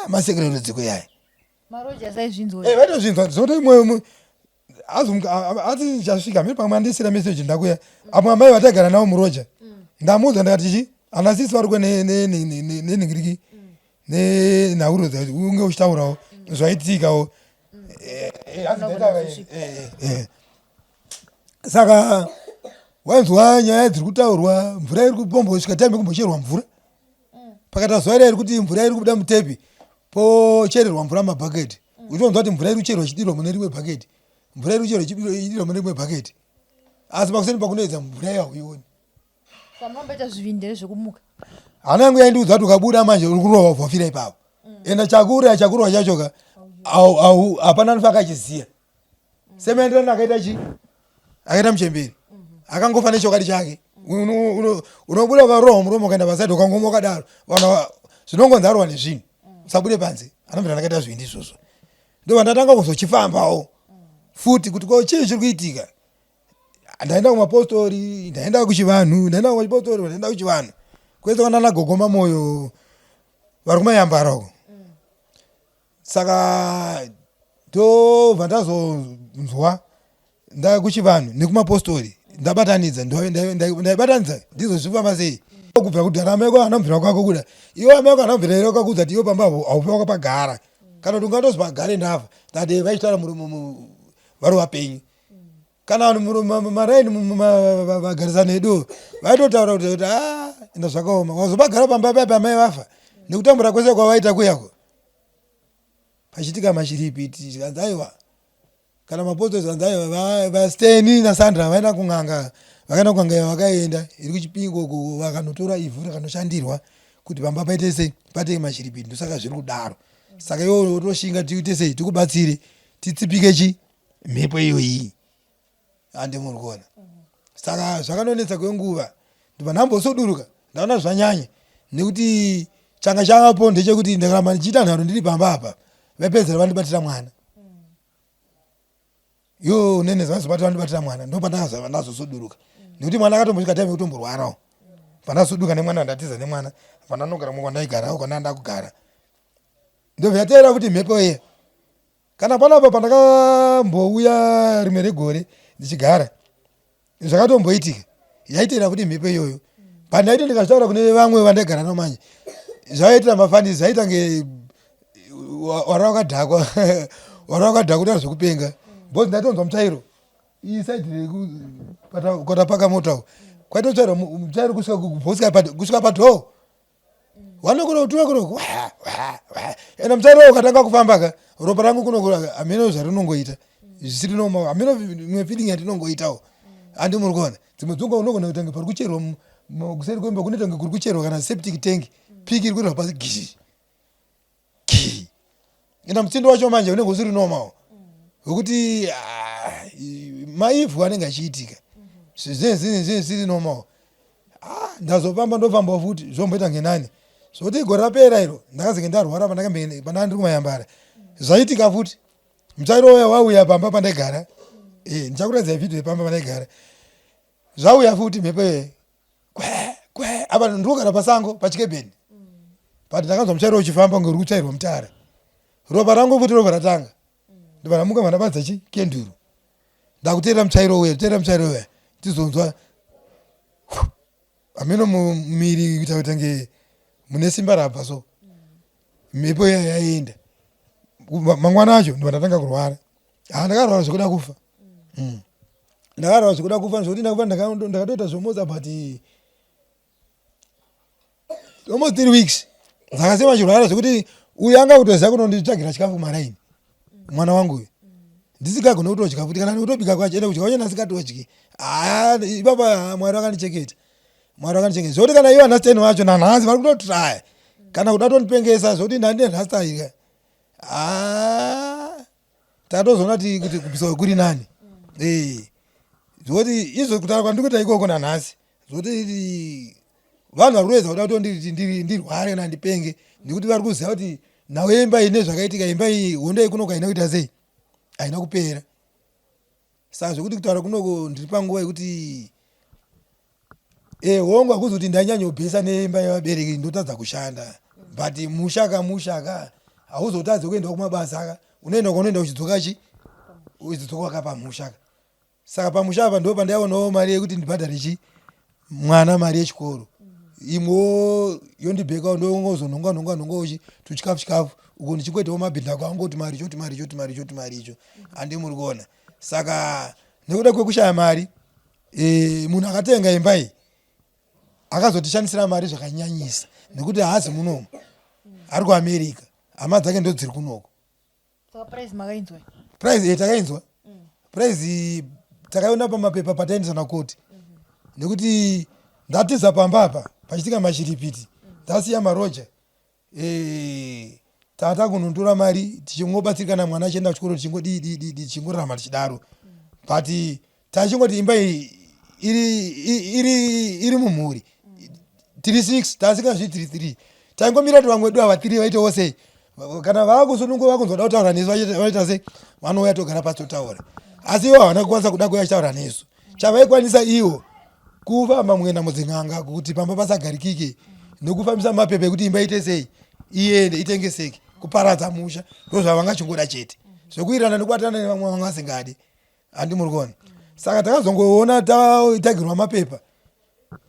masekero rudziko yaya. Vaitozvinzwa zvoto imwe asi chasvika miri pamwe andisira message ndakuya apo amai vataigara navo muroja ndamuudza ndikati chi ana sisi vari kwe nenhingiriki nenhauro unge uchitaurawo zvaitikawo saka wanzwa nyaya dziri kutaurwa mvura iri kupombosvika time yekumbocherwa mvura pakaita zuva riya rekuti mvura iri kubuda mutepi pochererwa mvura mumabhaketi uchitonzwa kuti mvura iri kucherwa ichidirwa mune rimwe bhaketi mvura iri kucherwa ichidirwa mune rimwe bhaketi asi pakuseni pakunoedza mvura iya hauioni. Samunomboita zvivindi here zvekumuka? Hana yangu yaindiudza kuti ukabuda manje uri kurova ubva wafira ipapo. Enda chakuuraya chakurova chacho ka hapana anofa akachiziya. Semaenderano akaita chi akaita muchembere akangofa nechokwadi chake. Unobuda ukarohwa muromo ukaenda pasaidi ukangoma wakadaro vanhu zvinongonzi arohwa nezvinhu usabude panze anobvira ndakaita zvivindi izvozvo. Ndobva ndatanga kuzochifambawo futi kuti ko chii chiri kuitika. Ndaenda kumapostori, ndaenda kuchivanhu, ndaenda kumapostori, ndaenda kuchivanhu. Kwese kwanana gogo mamoyo vari kumayambara uko. Saka ndobva ndazonzwa ndakuchivanhu nekumapostori ndabatanidza ndaibatanidza ndizvo zvifamba sei kubvira kudhara amai ko anobvira kwako kuda iwe amai ko anobvira here kwakudza kuti iwe pamba haufi wakapagara kana kuti ungatozi pagare ndafa that vachitaura vari vapenyu kana vanhu mumaraini vagarisani edu vaitotaura kuti kuti ah, enda zvakaoma wazopagara pamba paya pamai vafa nekutambura kwese kwavaita kuyako pachitika mashiripiti zvikanzi aiwa kana mapoto zvikanzi aiwa vasteni nasandra vaenda kun'anga vakaenda kun'anga iyo vakaenda iri kuchipingo uko vakanotora ivhu rakanoshandirwa kuti pamba paite sei paite mashiripiti ndosaka zviri kudaro saka iwe wotoshinga tiite sei tikubatsire titsipike chi mhepo iyoyi handi muri kuona saka zvakanonetsa kwenguva ndibva ndambosuduruka ndaona zvanyanya nekuti changa chavapo ndechekuti ndakaramba ndichiita nharo ndiri pamba apa vapedzera vandibatira mwana yo nene zvazobata vandibatira mwana ndopandakazava ndazosuduruka nekuti mwana akatombosvika time yekutomborwarawo pandasuduka nemwana ndatiza nemwana pandanogara mumwe kwandaigarawo kwandanga ndakugara ndobva kuti mhepo iye Kana panapa pandakambouya rimwe regore ndichigara zvakatomboitika yaitira kuti mhepo iyoyo but ndaiti ndikazvitaura kune vamwe vandaigara navo manje zvaiitira mafanisi zvaita nge wara wakadhakwa wara wakadhakwa kutaura zvekupenga because ndaitonzwa mutsvairo iyi side kwatapaka mota uko kwaitotsvairwa mutsvairo kusvika padhoo Wanokona kutura kuno ende mutsvairo ukatanga kufamba ka ropa rangu kuno hameno zvarinongoita zvisiri normal hameno imwe feeling yandinongoitawo handi muri kuona dzimwe dzenguva unogona kuita kunge pari kucherwa kuseri kwemba kunoita kunge kuri kucherwa kana septic tank piki iri kuirwa pasi gishi Ki. Enda mutsindo wacho manje unenge usiri normal. Wekuti ah, maivhu anenge achiitika. Zvinenge zvinenge zvisiri normal. Ah, ndazofamba ndofamba futi zvomboita ngenani. Zvoti gore rapera iro ndakazenge ndarwara pandakambenge pandanga ndiri kumayambara. Zvaitika futi. Mutsvairo uya wauya pamba pandaigara. Eh, ndichakuratidzai video yepamba pandaigara. Zvauya futi mhepo iyoyo. Kwe kwe apa ndinogara pasango pachikebheni. But ndakanzwa mutsvairo uchifamba kunge uri kutsvairwa mutara. Ropa rangu futi robva ratanga. Ndobva ndamuka bva ndabatidza chi kenduru. Ndakuteerera mutsvairo uya, kuteerera mutsvairo uya. Ndizonzwa. Hameno mumiri kuita kuita nge mune simba rabva so mhepo iya yaenda. Mangwana acho ndobva ndatanga kurwara. Ha, ndakarwara zvekuda kufa. Ndakarwara zvekuda kufa zvekuti ndakufa ndakatoita zvomotsa but almost 3 weeks dzakasema chirwara zvekuti uyu anga kutoziva kunonditsvagira chikafu kumaraini, mwana wangu uyu, ndisikagone kutodya futi kana nekutobika kwacho, ende kudya kwacho ndasingatodyi. Haa, ipapa Mwari vakandichengeta, Mwari vakandichengeta zvokuti kana ivo ana vacho nanhasi vari kutotraya kana kuda kutondipengesa zvokuti ndandine rasta ika. Haa, tatozoona kuti kubviswa kuri nani. Zvokuti izvo kutaura kwandiri kuita ikoko nanhasi, zvokuti vanhu vari kuedza kuda kuti ndirware kana ndipenge nekuti vari kuziva kuti nhau yeimba iyi nezvakaitika imba iyi, hondo yekunoko haina kuita sei, haina kupera. Saka zvekuti kutaura kunoko ndiri panguva yekuti hongu, hakuzi kuti ndanyanyobhesa neimba yevabereki ndotadza kushanda, but musha ka, musha ka, hauzotadzi kuenda kumabasa ka. Unoenda kwaunoenda uchidzoka chi uchidzoka ka pamusha ka. Saka pamusha apa ndo pandaionawo mari yekuti ndibhadhare chi mwana mari yechikoro, imwewo yondibhekawo, ndongozonhonga nhonga nhongawo chi tuchikafu chikafu uko ndichingoitawo mabhidhako angu kuti mari choti mari choti mari choti mari icho handi muri kuona. Saka nekuda kwekushaya mari, munhu akatenga imba iyi akazotishandisira mari zvakanyanyisa nekuti haazi munomu, ari kuAmerica, hama dzake ndo dziri kunoko. Saka price makainzwa? Price takainzwa. Price takaiona pamapepa pataendesa koti nekuti ndatiza pamba apa pachitika mashiripiti, ndasiya maroja. Tata kunontora mari tichingobatsirikana, mwana achienda kuchikoro, tichingodii dii dii tichingorarama tichidaro, but tachingoti imba iyi iri mumhuri tiri 6, tasingazvi tiri 3, taingomira kuti vamwe vedu ava 3 vaitewo sei. Kana vakusununguka vakunzwa kutaura nesu, vaita sei, vanouya togara pasi totaura. Asi ivo havana kukwanisa kuda kuuya achitaura nesu. Chavaikwanisa ivo kufamba muenda mudzin'anga kuti pamba pasagarikike nekufambisa mapepa ekuti imba ite sei, iende itengeseke, kuparadza musha, ndo zvavangachingoda chete. Zvekuirana nekubatana nevamwe vanga vasingadi, handi muri kuona. Saka takazongoona tagirwa mapepa,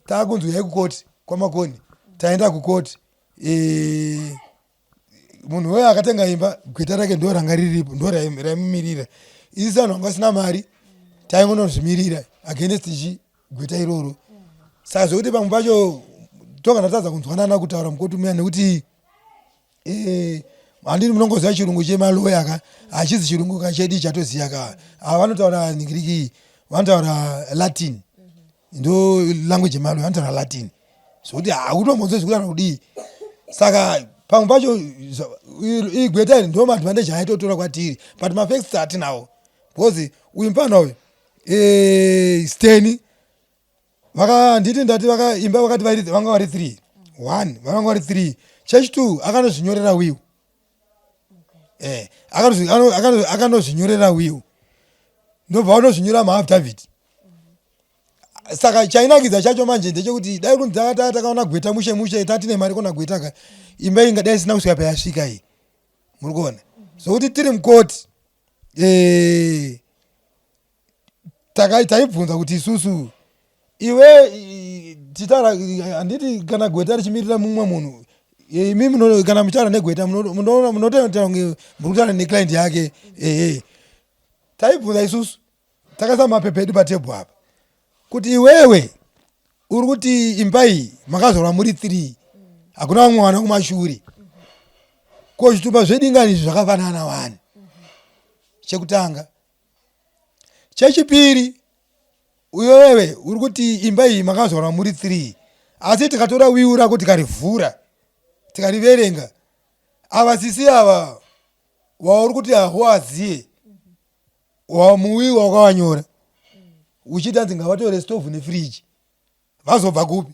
takunzi uyai kukoti kwaMakoni. Taenda kukoti, munhu weyo akatenga imba, gweta rake ndo ranga riripo, ndo raimumirira. Isi vanhu vanga vasina mari taingonozvimirira against chi gweta iroro. Saka zvekuti pamwe pacho togana tadza kunzwanana kutaura mukoti muya nekuti handini munongoziva chirungu chemaloya ka, hachizi chirungu kachedu chatoziya ka. Ava vanotaura ningiriki, vanotaura Latin, ndo language yemaloya, vanotaura Latin zvokuti hautombonzwe zvekutaura kudii. Saka pamwe pacho igweta iri ndo maadvantage aitotora kwatiri, but mafacts hatinawo because uyu mufana uyu, Steni, nditi ndati imba vakati vanga vari 3, 1 vanga vari 3, chechi 2 akanozvinyorera will. Akanozvinyorera will, ndobva vanozvinyora maaffidavit. Saka chainakidza chacho manje ndechekuti dai kunzi takaona gweta mushe mushe, tatine mari kona gweta ka, imba inga dai isina kusvika payasvika iyi, muri kuona. Zvokuti tiri mukoti, taibvunza kuti isusu iwe titaura, handiti kana gweta richimirira mumwe munhu, imi kana muchitaura negweta munotoita kunge muri kutaura neclient yake. Ehe, taibvunza isusu, takaisa mapepa edu patebhu apa kuti iwewe uri kuti imba iyi makazorwa muri 3, hakuna vamwe vana kumashure, ko zvitupa zvedingani izvi zvakafanana wani? Chekutanga. Chechipiri, iwewe uri kuti imba iyi makazorwa muri 3, asi tikatora will rako tikarivhura tikariverenga, ava sisi ava wauri kuti hahuaziye wamuwill wakavanyora uchiti anzi ngavatore stovhu nefiriji, vazobva kupi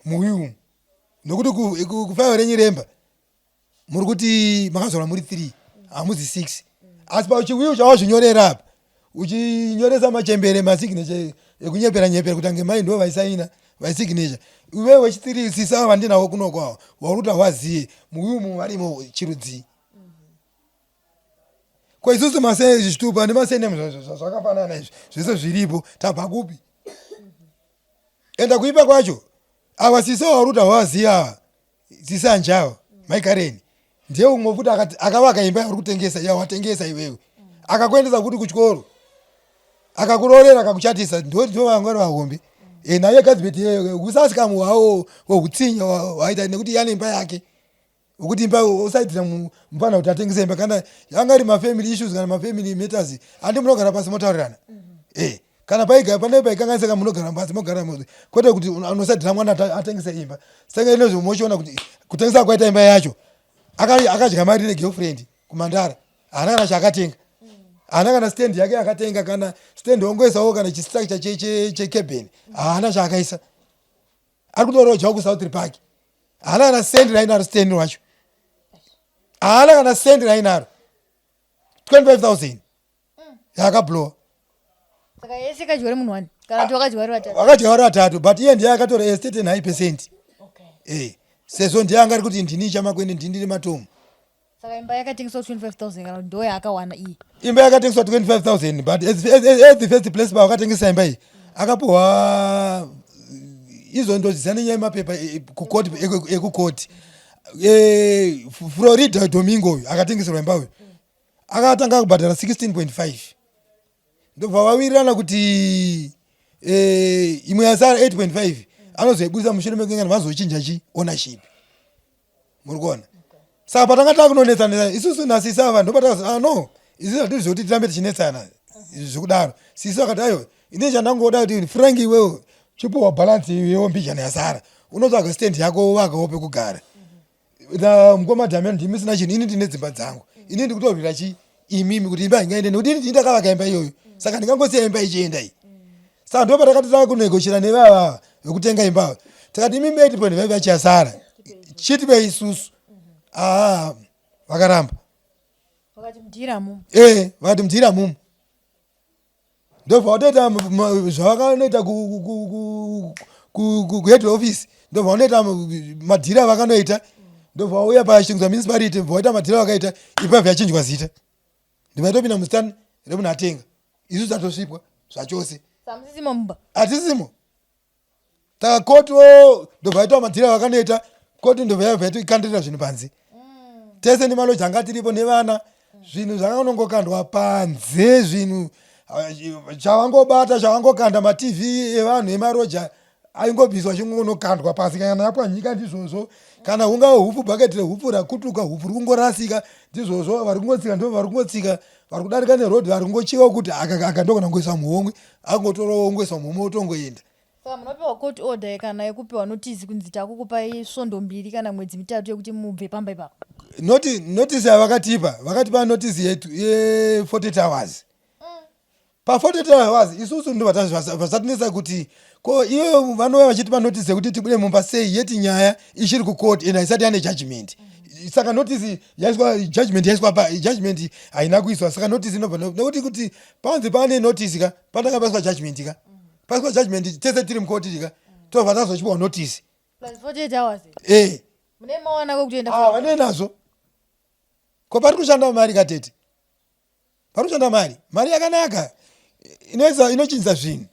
muwill umu? Nokuti kufaiwa renyu remba muri kuti makazorwa muri 3, hamuzi 6, asi pachiwill chawazvinyorera apa uchinyoresa machembere masignature ekunyepera nyepera kuti ange mai ndo vaisaina vaisignature, iwe wechitiri sisa vandinawo kunoko awa wauri kuti hawaziye, muwill umu varimo chirudzii? Ko isusu mase zvitupa nemasurname zvakafanana izvi zvese zviripo, tabva kupi? Enda kuipa kwacho ava sisi vari kuti havazivi ava sisi anjava maikareni ndiye umwe futi akavaka imba yauri kutengesa yawatengesa iwewe akakuendesa futi kuchikoro akakuroorera akakuchatisa ndo vanga vari vahombe e, naye gadzibet usasikamu hwawo hweutsinye waita nekuti yane imba yake wekuti imba usaitira mupfana kuti atengese imba kana yanga ari mafamily issues kana mafamily matters handi munogara pasi motaurirana mm -hmm. eh kana paiga pane paikanganisika munogara pasi mogara kwete kuti unosaitira mwana atengese imba saka inozvo mochiona kuti kutengesa kwaita imba yacho akadya mari negirlfriend kumandara haana kana chaakatenga haana kana stand yake akatenga kana stand ongoisawo kana chistructure checabin haana chaakaisa ari kutorojawo kusouth park haana kana sendi rainaro stand wacho haana kana sendi rainaro 25000 yaakablowa saka yese ikadyiwa nemunhu wani kana kuti vakadyiwa vari vatatu vakadya vari vatatu but iye ndiye akatora estate nine percent eh sezvo ndiye anga ari kuti ndini chamakwende ndini ndiri matomu saka imba yakatengeswa 25000 kana kuti ndo yaakawana iyi imba yakatengeswa 25000 but as the first place pavakatengesa imba iyi akapuhwa izvo ndoziva nenyaya yemapepa kukoti ekukoti Florida Domingo uyu akatengeserwa imba uyu akatanga kubhadhara 16.5 ndobva vawirirana kuti imwe yasara 8.5 anozoibudisa mushure mekungana vazochinja chi ownership muri kuona saka patanga takunonetsana isusu nasisi ava ndopatakazi ah no isusu hatiri zvekuti tirambe tichinetsana zvekudaro sisi vakati aiwa ini chandangoda kuti Frank iwewe chipuhwa balance iwewo mbijana yasara unotsvaga stand yako wovakawo pekugara na mukoma Damian ndimi sina chinhu ini ndine dzimba dzangu ini ndikutorwira chi imimi kuti imba haingaende nekuti ini ndini ndakavaka imba iyoyo saka ndingangosiya imba ichienda iyi saka ndo patakati takunegoshera nevava vekutenga imba ava tikati imimi 8.5 yacho yasara chitipe isusu aa vakaramba vakati mudhira mumu ee vakati mudhira mumu ndobva vatoita zvavakanoita kuhead office ndobva vanoita madhiri avakanoita ndobva vauya pachingwa municipality bva vaita madhiri avakaita ipa yachinjwa zita ndobva yatopinda muzita remunhu atenga isu tatosvipwa zvachose samusisimo mumba hatisimo saka koti o ndobva vaita madhiri avakanoita koti ndobva yabva yatokandirira zvinhu panze tese nemaloja anga tiripo nevana zvinhu zvakanongokandwa panze zvinhu chavangobata chavangokanda matv evanhu emaroja aingobviswa chingonokandwa pasi kana yapwanyika ndizvozvo kana hungave hupfu bhaketi rehupfu rakutuka hupfu ri kungorasika ndizvozvo vari kungotsika ndo vari kungotsika vari kudarika nerodhi vari kungochiva kuti aka ndogona kungoisa muhomwe akungotorawo ongoisa muhomwe otongoenda saka munopiwa court order kana yekupiwa notice kunzi takukupai svondo mbiri kana mwedzi mitatu yekuti mubve pamba ipapo Notice yavakatipa vakatipa notice yetu ye48 hours pa48 hours isusu ndo vasatinetsa kuti ko iyo vanouya vachitipa notice yekuti tibude mumba sei yeti nyaya ichiri kucourt and haisati yane judgment saka notice yaiswa judgment yaiswa pa judgment haina kuiswa saka notice inobva nekuti kuti panzi pane notice ka patanga paiswa judgment ka paiswa judgment tese tiri mukoti ka tobva tazochipiwa notice plus 48 hours eh mune mawana kwekutoenda ah vane nazvo ko pari kushanda mari katete pari kushanda mari mari yakanaka inoisa inochinja zvinhu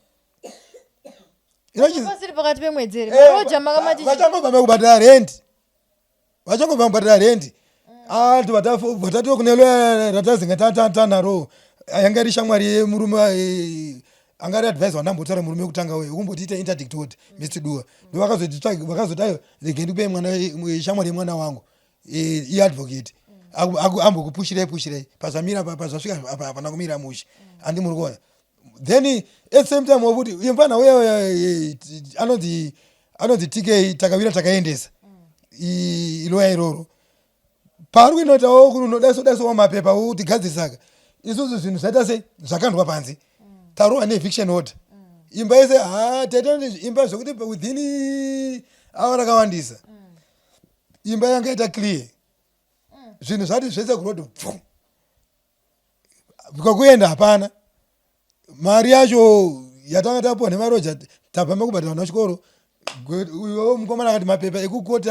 Inochinja pasiri pakati pemwedzi here Eh, maroja makamati vachangobva kubhadhara rent vachangobva kubhadhara rent antu vatatiwo kune loya ratazinga tanaro yanga iri shamwari yemurume anga ari advisor wandambotaura murume wekutanga uyo wekumbotiita interdict order Mr Duwa ndo vakazoti vakazoti aiwa rege ndikupe mwana shamwari yemwana wangu iadvocate ambokupushirai pushirai pazvamira pazvasvika apa hapana kumira mushe handi muri kuona then at the same time wokuti uye mfana uya anonzi TK takawira takaendesa iloya iroro paari kuinoitawo kunodaiso mapepa okuti gadzirisaka isusu zvinhu zvaita sei zvakandwa panze tarohwa neeviction order imba yese ha tete imba zvekuti within awa rakawandisa imba yanga ita clear zvinhu zvati zvese kurodhi pfu kwakuenda hapana mari yacho yatanga tapiwa nemaroja tabva mekubhadhara vana chikoro uyo mukomana akati mapepa ekukoti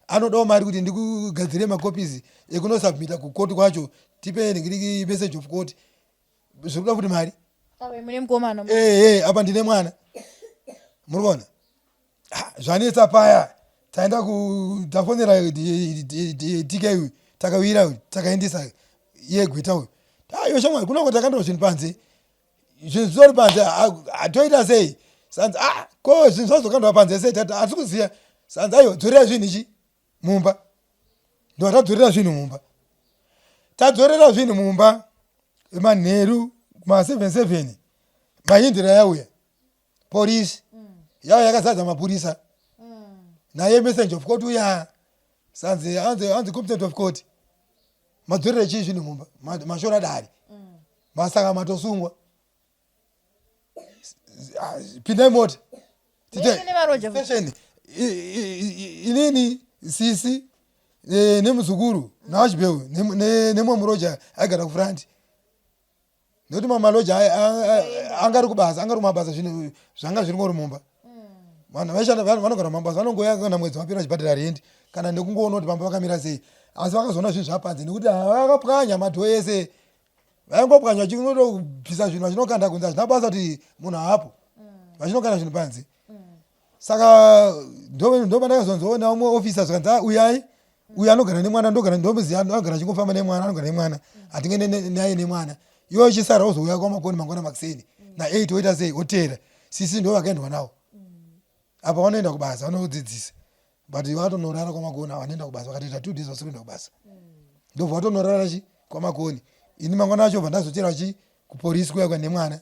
anodawo mari kuti ndikugadzire macopies ekunosubmita kukoti kwacho tipe ndingiriki message of court zviri kuda futi mari Ave mune mukomana ee apa ndine mwana muri kuona Zvanetsa paya taenda tafonera TK uyu takawira uyu takaendesa iye gweta uyu. Aiwa shamwari kunongo takandwa zvinhu panze. Zvinhu zvitori panze toita sei? Sanzi ah ko zvinhu zvazokandwa panze sei tati hatisi kuziva. Sanzi aiwa dzorera zvinhu ichi mumba. Ndobva tadzorera zvinhu mumba. Tadzorera zvinhu mumba manheru kuma 7 7 Mahindra yauya. Police yauya yakazadza mapurisa. Naye messenger of court uya sanzi hanzi hanzi competent of court. Madzorera chii zvinhu mumba mashora dare. Masaka matosungwa. Pindai mota. Station inini sisi nemuzukuru naAshbel nemumwe muroja aigara kufront. Nekuti mamaloja anga ari kubasa anga ari kumabasa zvinhu zvanga zviri ngori mumba. Vanhu vaishanda vanogara mumabasa vanongouya kana mwedzi wapera vachibhadhara rent kana nekungoona kuti pamba pakamira sei. Asi vakazoona zvinhu zvapanze nekuti vakapwanya madhoo ese. Vaingopwanya vachinotobvisa zvinhu vachinokanda kunze hazvina basa kuti munhu haapo. Vachinokanda zvinhu panze. Saka ndopandakazonzoona umwe officer zvikanzi ah, uyai uyu anogara nemwana ndogara ndomuziva anogara achingofamba nemwana anogara nemwana hatingende naye nemwana iwe uchisara wozouya kwamakoni mangwana makuseni na 8 woita sei woteera sisi ndo vakaendwa nawo apa vanoenda kubasa vanodzidzisa but vatonorara kwamakoni ava vanoenda kubasa vakatoita 2 days vasiri kuenda kubasa ndobva vatonorara chi kwamakoni ini mangwana acho bva ndazotera chi kupolisi kuya kwa nemwana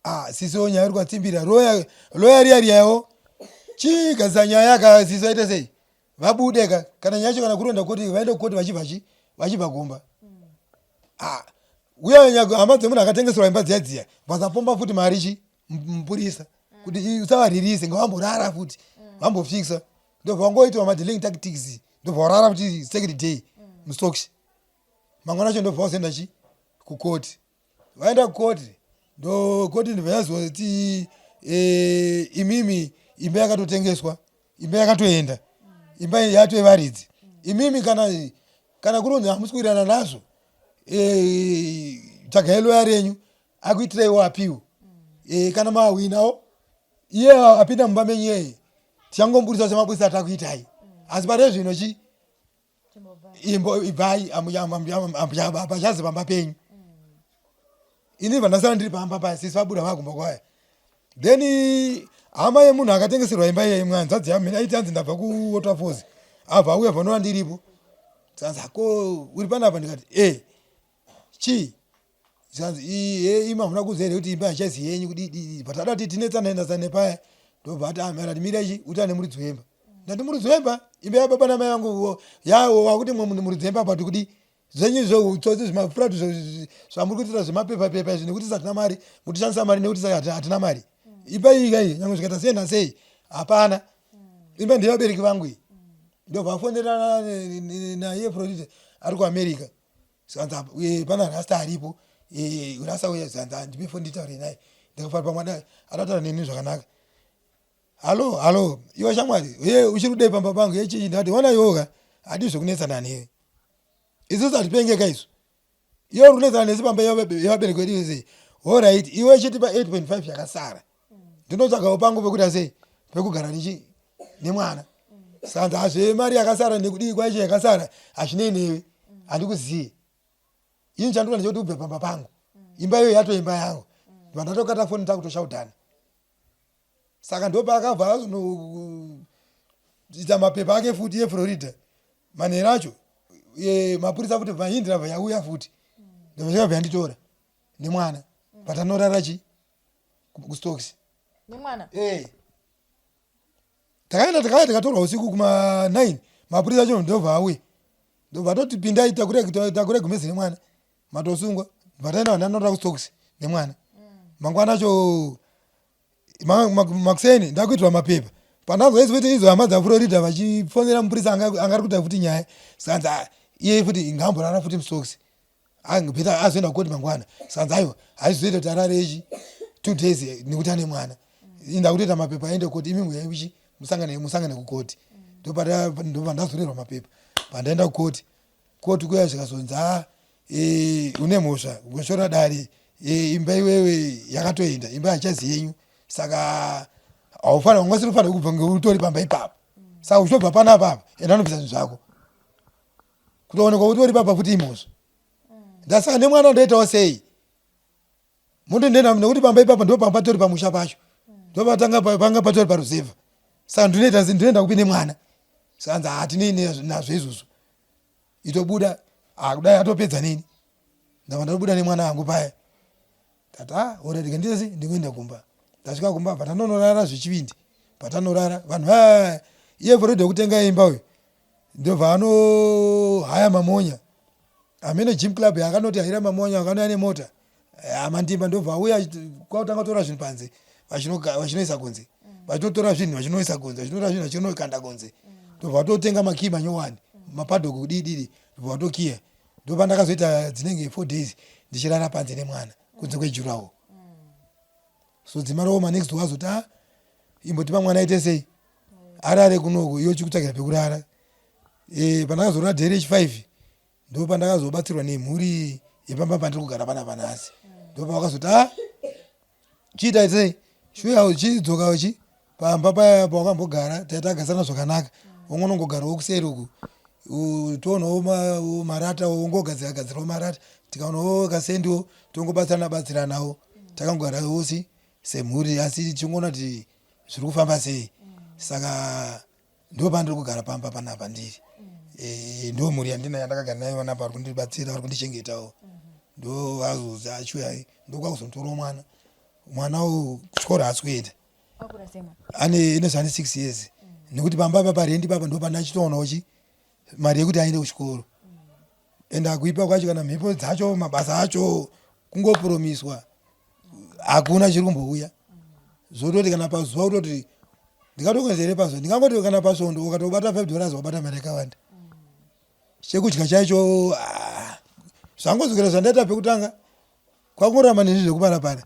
ah sisi nyaya iri kwatsimbira loya loya riya riyawo chigadzisa nyaya ka sisi vaite sei vabude ka kana nyaya yacho kana kuronda koti vaende kukoti vachibva chi vachibva kumba ah uya hama dzemunhu akatengeserwa imba dziya dziya vasapomba futi mari chi mupurisa kuti usavaririse ngavamborara futi vambofixa ndobva vangoitwa madealing tactics ndobva varara futi second day mustocks mangwana acho ndobva vazoenda chi kukoti vaenda kukoti ndo koti ndobva yazoti e, imimi imba yakatotengeswa imba yakatoenda imba yatoyevaridzi imimi kana kana kuri kunzi hamusi kuwirirana nazvo e, tsvagai loya renyu akuitiraiwo apiwo e, kana mahwinawo iye apinda mumba menyu iyeye tichangomuburisa semabudisa atakuitai asi pare zvino chi imbo ibvai amuchazi pamba penyu ini vandasara ndiri pamba paya sisi vabuda vakumba kwaya then hama yemunhu akatengeserwa imba iye imwe hanzvadzi yamhene aiti hanzi ndabva kuwaterfalls abva auya vanova ndiripo sanzi ko uri panapa ndikati e chii zvanzi he imi hamuna kuziva here kuti imba haichazi yenyu kudii but ada kuti tinetsana netsane paya ndobva ati amera ah, timira ichi uti ane muridzi wemba ndati muridzi wemba imba yababa namai vangu yawo wakuti mwe munhu muridzi wemba but kudii zvenyu zveutsotsi zvimafurati zvamuri kuitira zvemapepa pepa izvi nekuti hatina mari mutishandisa mari nekuti hatina mari imba iyi kai nyange zvikaita sei nasei hapana imba ndeyevabereki vangu iyi ndobva afonerana naye Florida ari kuAmerica zvanzi eh, pana rasta aripo eh, rasta uya zvanzi handipe foni nditaure naye ndikafara pamwe akataura neni zvakanaka halo halo iwe shamwari ye uchiri kudei pamba pangu yechii ndati ona iwoka hadi zvekunetsana newe isusu hatipengeka isu iwe uri kunetsana nesu pamba yevabereki vedu sei horit iwe chitipa 8.5 yakasara ndinotsvagawo pangu pekuita sei pekugara nechi nemwana sanzi hazve mari yakasara nekudii kwacho yakasara hazvinei newe handikuzivi ini chandinoda ndechekuti ubve pamba pangu imba iyoyo yato imba yangu vandatokata foni takutoshaudhana saka ndopaakabva azonoita mapepa ake futi yeflorida manhero acho mapurisa futi mahindira yauya futi ndobva yanditora nemwana patanorara chi kustokisi nemwana eh takaenda takauya tikatorwa usiku kuma 9 mapurisa acho ndobva auya ndobva toti pindai takure gumezi nemwana matosungwa ndobva taenda vandanorara kustokisi nemwana mangwana acho makuseni ndakuitirwa mapepa pandanzwa izi kuti izo hama dzaflorida vachifonera mupurisa anga ari kuita futi nyaya sanzi ah, iye futi ngaamborara futi mustokisi beta azoenda kukoti mangwana sanzi aiwa haizoita kuti arare ichi 2 days nekuti ane mwana inda kutoita mapepa aende kukoti imi muyai uchi musangane musangane kukoti ndobva ndazorerwa mapepa pandaenda kukoti koti kuya zvikazonzi a e, une mhosva kushora dare e, imba iwewe yakatoenda imba haichazi yenyu saka Haufanira wanga usiri kufanira kubva ngeutori pamba ipapo. Saka uchitobva panapa apa enda unobvisa zvinhu zvako. Kutoonekwa utori papa futi imhosva. Ndasaka nemwana ndoitawo sei? Mondonena nekuti pamba ipapa ndo pamba patori pamusha pacho. Ndopatanga panga patori paruzevha. Saka ndinoita ndinoenda kupi nemwana? Saka nzi hatinei nazvo izvozvo. Itobuda ah kudai atopedza neni. Ndabva ndabuda nemwana wangu paya. Tati ah already ndinzi ndikuenda kumba. Ndasvika kumba patanonorara zvechivindi. Patanorara vanhu ah iye Freud wekutenga imba uyu. Ndobva anohaya mamonya. Amene gym club yakanoti haira mamonya akanouya nemota. Mandimba ndobva auya kwakutanga kutora zvinhu panze vachinoisa kunze. Vachinotora zvinhu vachinoisa kunze, vachinotora zvinhu vachinokanda kunze. Ndobva vatotenga makii manyowani, mapadhoki kudii dii, ndobva vatokiya. Ndopandakazoita dzinenge 4 days ndichirara panze nemwana kunze kwejurawo. So dzima rooma next door azoti ah imbotipa mwana aite sei? Arare kunoku iwe chikutsvagira pekurara. Eh pandakazorora day rechi 5 ndopandakazobatsirwa nemhuri yepamba pandiri kugara panapa nhasi. Ndopavakazoti ah chiita sei? Shuya chidzoka uchi pamba paya pawakambogara taitagasana zvakanaka. Wongo unongogarawo kuseri uku. Toonawo marata wongogadzira gadzirawo marata tikaonawo kasendiwo tongobatsirana batsiranawo takangogara wose semhuri asi tichingoona kuti zviri kufamba sei saka ndo pandiri kugara pamba panapa ndiri eh, ndo mhuri yandinayo yandakagara nayo vanapa vari kundibatsira vari kundichengetawo ndo vazozi achiuya ndokwakuzonotorawo mwana mwana uyu kuchikoro haasi kuenda ane ine zvaane 6 years nekuti pamba apa parendi papa ndo pandachitoonawo chi mari yekuti aende kuchikoro and akuipa kwacho kana mhepo dzacho mabasa acho kungopromiswa hakuna chiri kumbouya zvototi kana pazuva kutoti ndingatokuenza here pazuva ndingangoti kana pasvondo ukatobata 5 dollars wabata mari yakawanda chekudya chacho ah, zvangodzokera zvandaita pekutanga kwangoramba nezvi zvekuparapara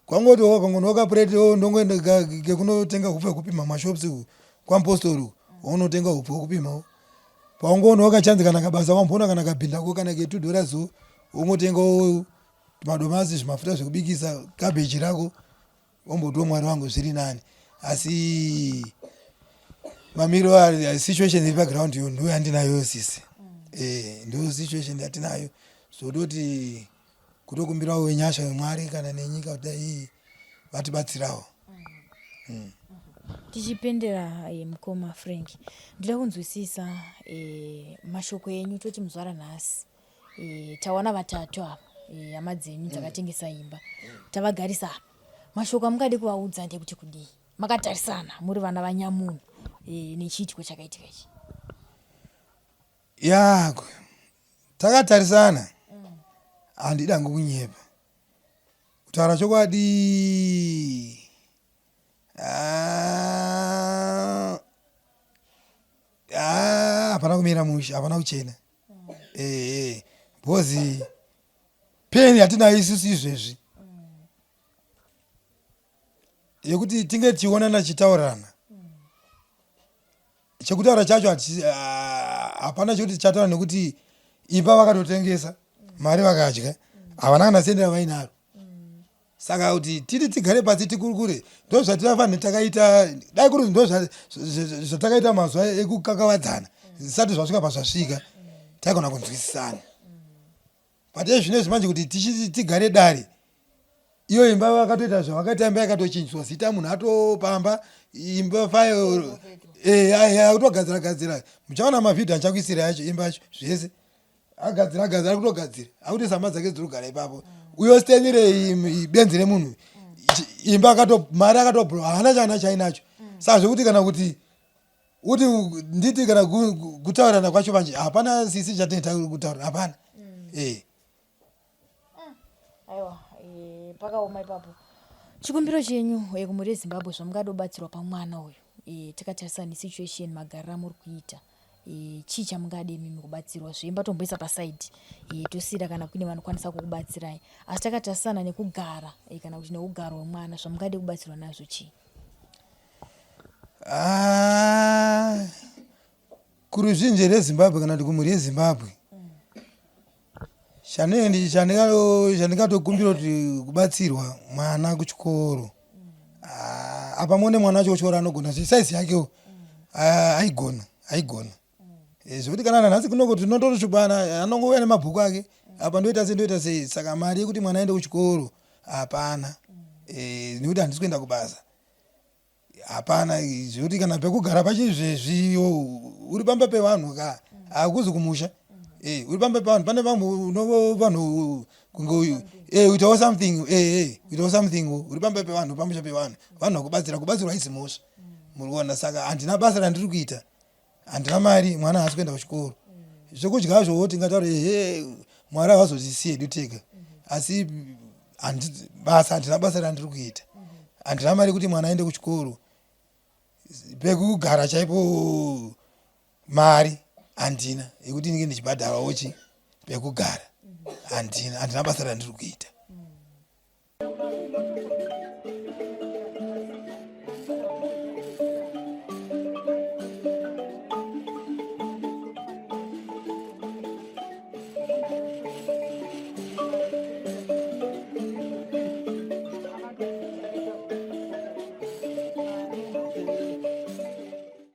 kwangoti wakangonoka pureti ndongoenda kekunotenga hupfu hwekupima mashops kwamupostori uku waunotenga hupfu hwekupimawo paungoona kachanzi kana kabasa wamboona kana kabhindako kana ke two dollars wongotengawo madomasi zvimafuta zvekubikisa kabheji rako wombotiwo mwari wangu zviri nani asi mamiro situation iri paground iyo ndo yandinayo sisi eh, ndo situation yatinayo zvototi kutokumbirawo wenyasha wemwari kana nenyika kuti dai vatibatsirawo mm. Tichipendera eh, mukoma Frank, ndoda kunzwisisa eh, mashoko enyu toti muzvara nhasi eh, tawana vatatu ava eh, hama dzenyu dzakatengesa imba tavagarisa apa, mashoko amungade kuvaudza ndekuti kudii makatarisana muri vana vanyamunhu eh, nechiitiko chakaitika ichi? Ya takatarisana handidi hangu kunyepa kutaura chokwadi ah, ah, hapana kumira mushe hapana kuchena eh, eh, because peni yatinayo isusu izvezvi yekuti tinge tichionana tichitaurirana chekutaura chacho hapana chekuti tichataura nekuti imba vakatotengesa mari vakadya havana kana sendi ravainaro saka kuti titi tigare pasi tikurukure ndo zvatinofanira takaita dai kuri ndo zvatakaita mazuva ekukakavadzana zvisati zvasvika pazvasvika taigona kunzwisisana but ezvinezvi manje kuti tichiti tigare dare iyo imba vakatoita zvavakaita imba yakatochinjiswa zita munhu atopamba imba fayo akutogadzira gadzira muchaona mavhidhio andichakuisira yacho imba yacho zvese agadzira agadzira akutogadzira akuti samba dzake dziri kugara ipapo uyo stenire benzi remunhu imba akato mari akatobro haana chaana chainacho saka zvekuti kana kuti Uti nditi kana kutaurirana kwacho manje hapana sisi chatinoita kutaura hapana. Eh. Aiwa, eh, pakaoma ipapo. Chikumbiro chenyu eh, kumhuri yeZimbabwe zvamungadobatsirwa pamwana uyu eh, takatarisa nesituation magariro amuri kuita eh, chii chamungade imimi kubatsirwa zvemba tomboisa paside eh, tosiira kana kuine vanokwanisa kukubatsirai asi takatarisana nekugara eh, kana kuti neugaro hwemwana zvamungade kubatsirwa nazvo chii? Ah, kuruzhinji rezimbabwe kana kuti kumhuri yezimbabwe chandingatokumbira kuti kubatsirwa mwana kuchikoro ah, Apa muone mwana wacho kuchikoro anogona saizi yakewo aigona aigona eh, zvekuti kana nanhasi kunoko tinototishubana anongouya nemabhuku ake apa ndoita sei ndoita sei saka mari yekuti mwana aende kuchikoro hapana eh, nekuti handisi kuenda kubasa hapana zvekuti kana pekugara pachizvezvi uri pamba pevanhu ka hakuzi kumusha eh, uri pamba pevanhu pane vamwe vanhu kunge uitawo something uitawo something uri pamba pevanhu pamusha pevanhu vanhu vakubatsira kubatsirwa haisi mhosva muri kuona saka handina basa randiri kuita handina mari mwana haasi kuenda kuchikoro zvekudya zvowo tingataura ehe mwari havazotisiye hedu tega asi basa handina basa randiri kuita handina mari yekuti mwana aende kuchikoro pekugara chaipo mari handina yekuti ndinge ndichibhadharawo chi pekugara handina handina basa randiri kuita.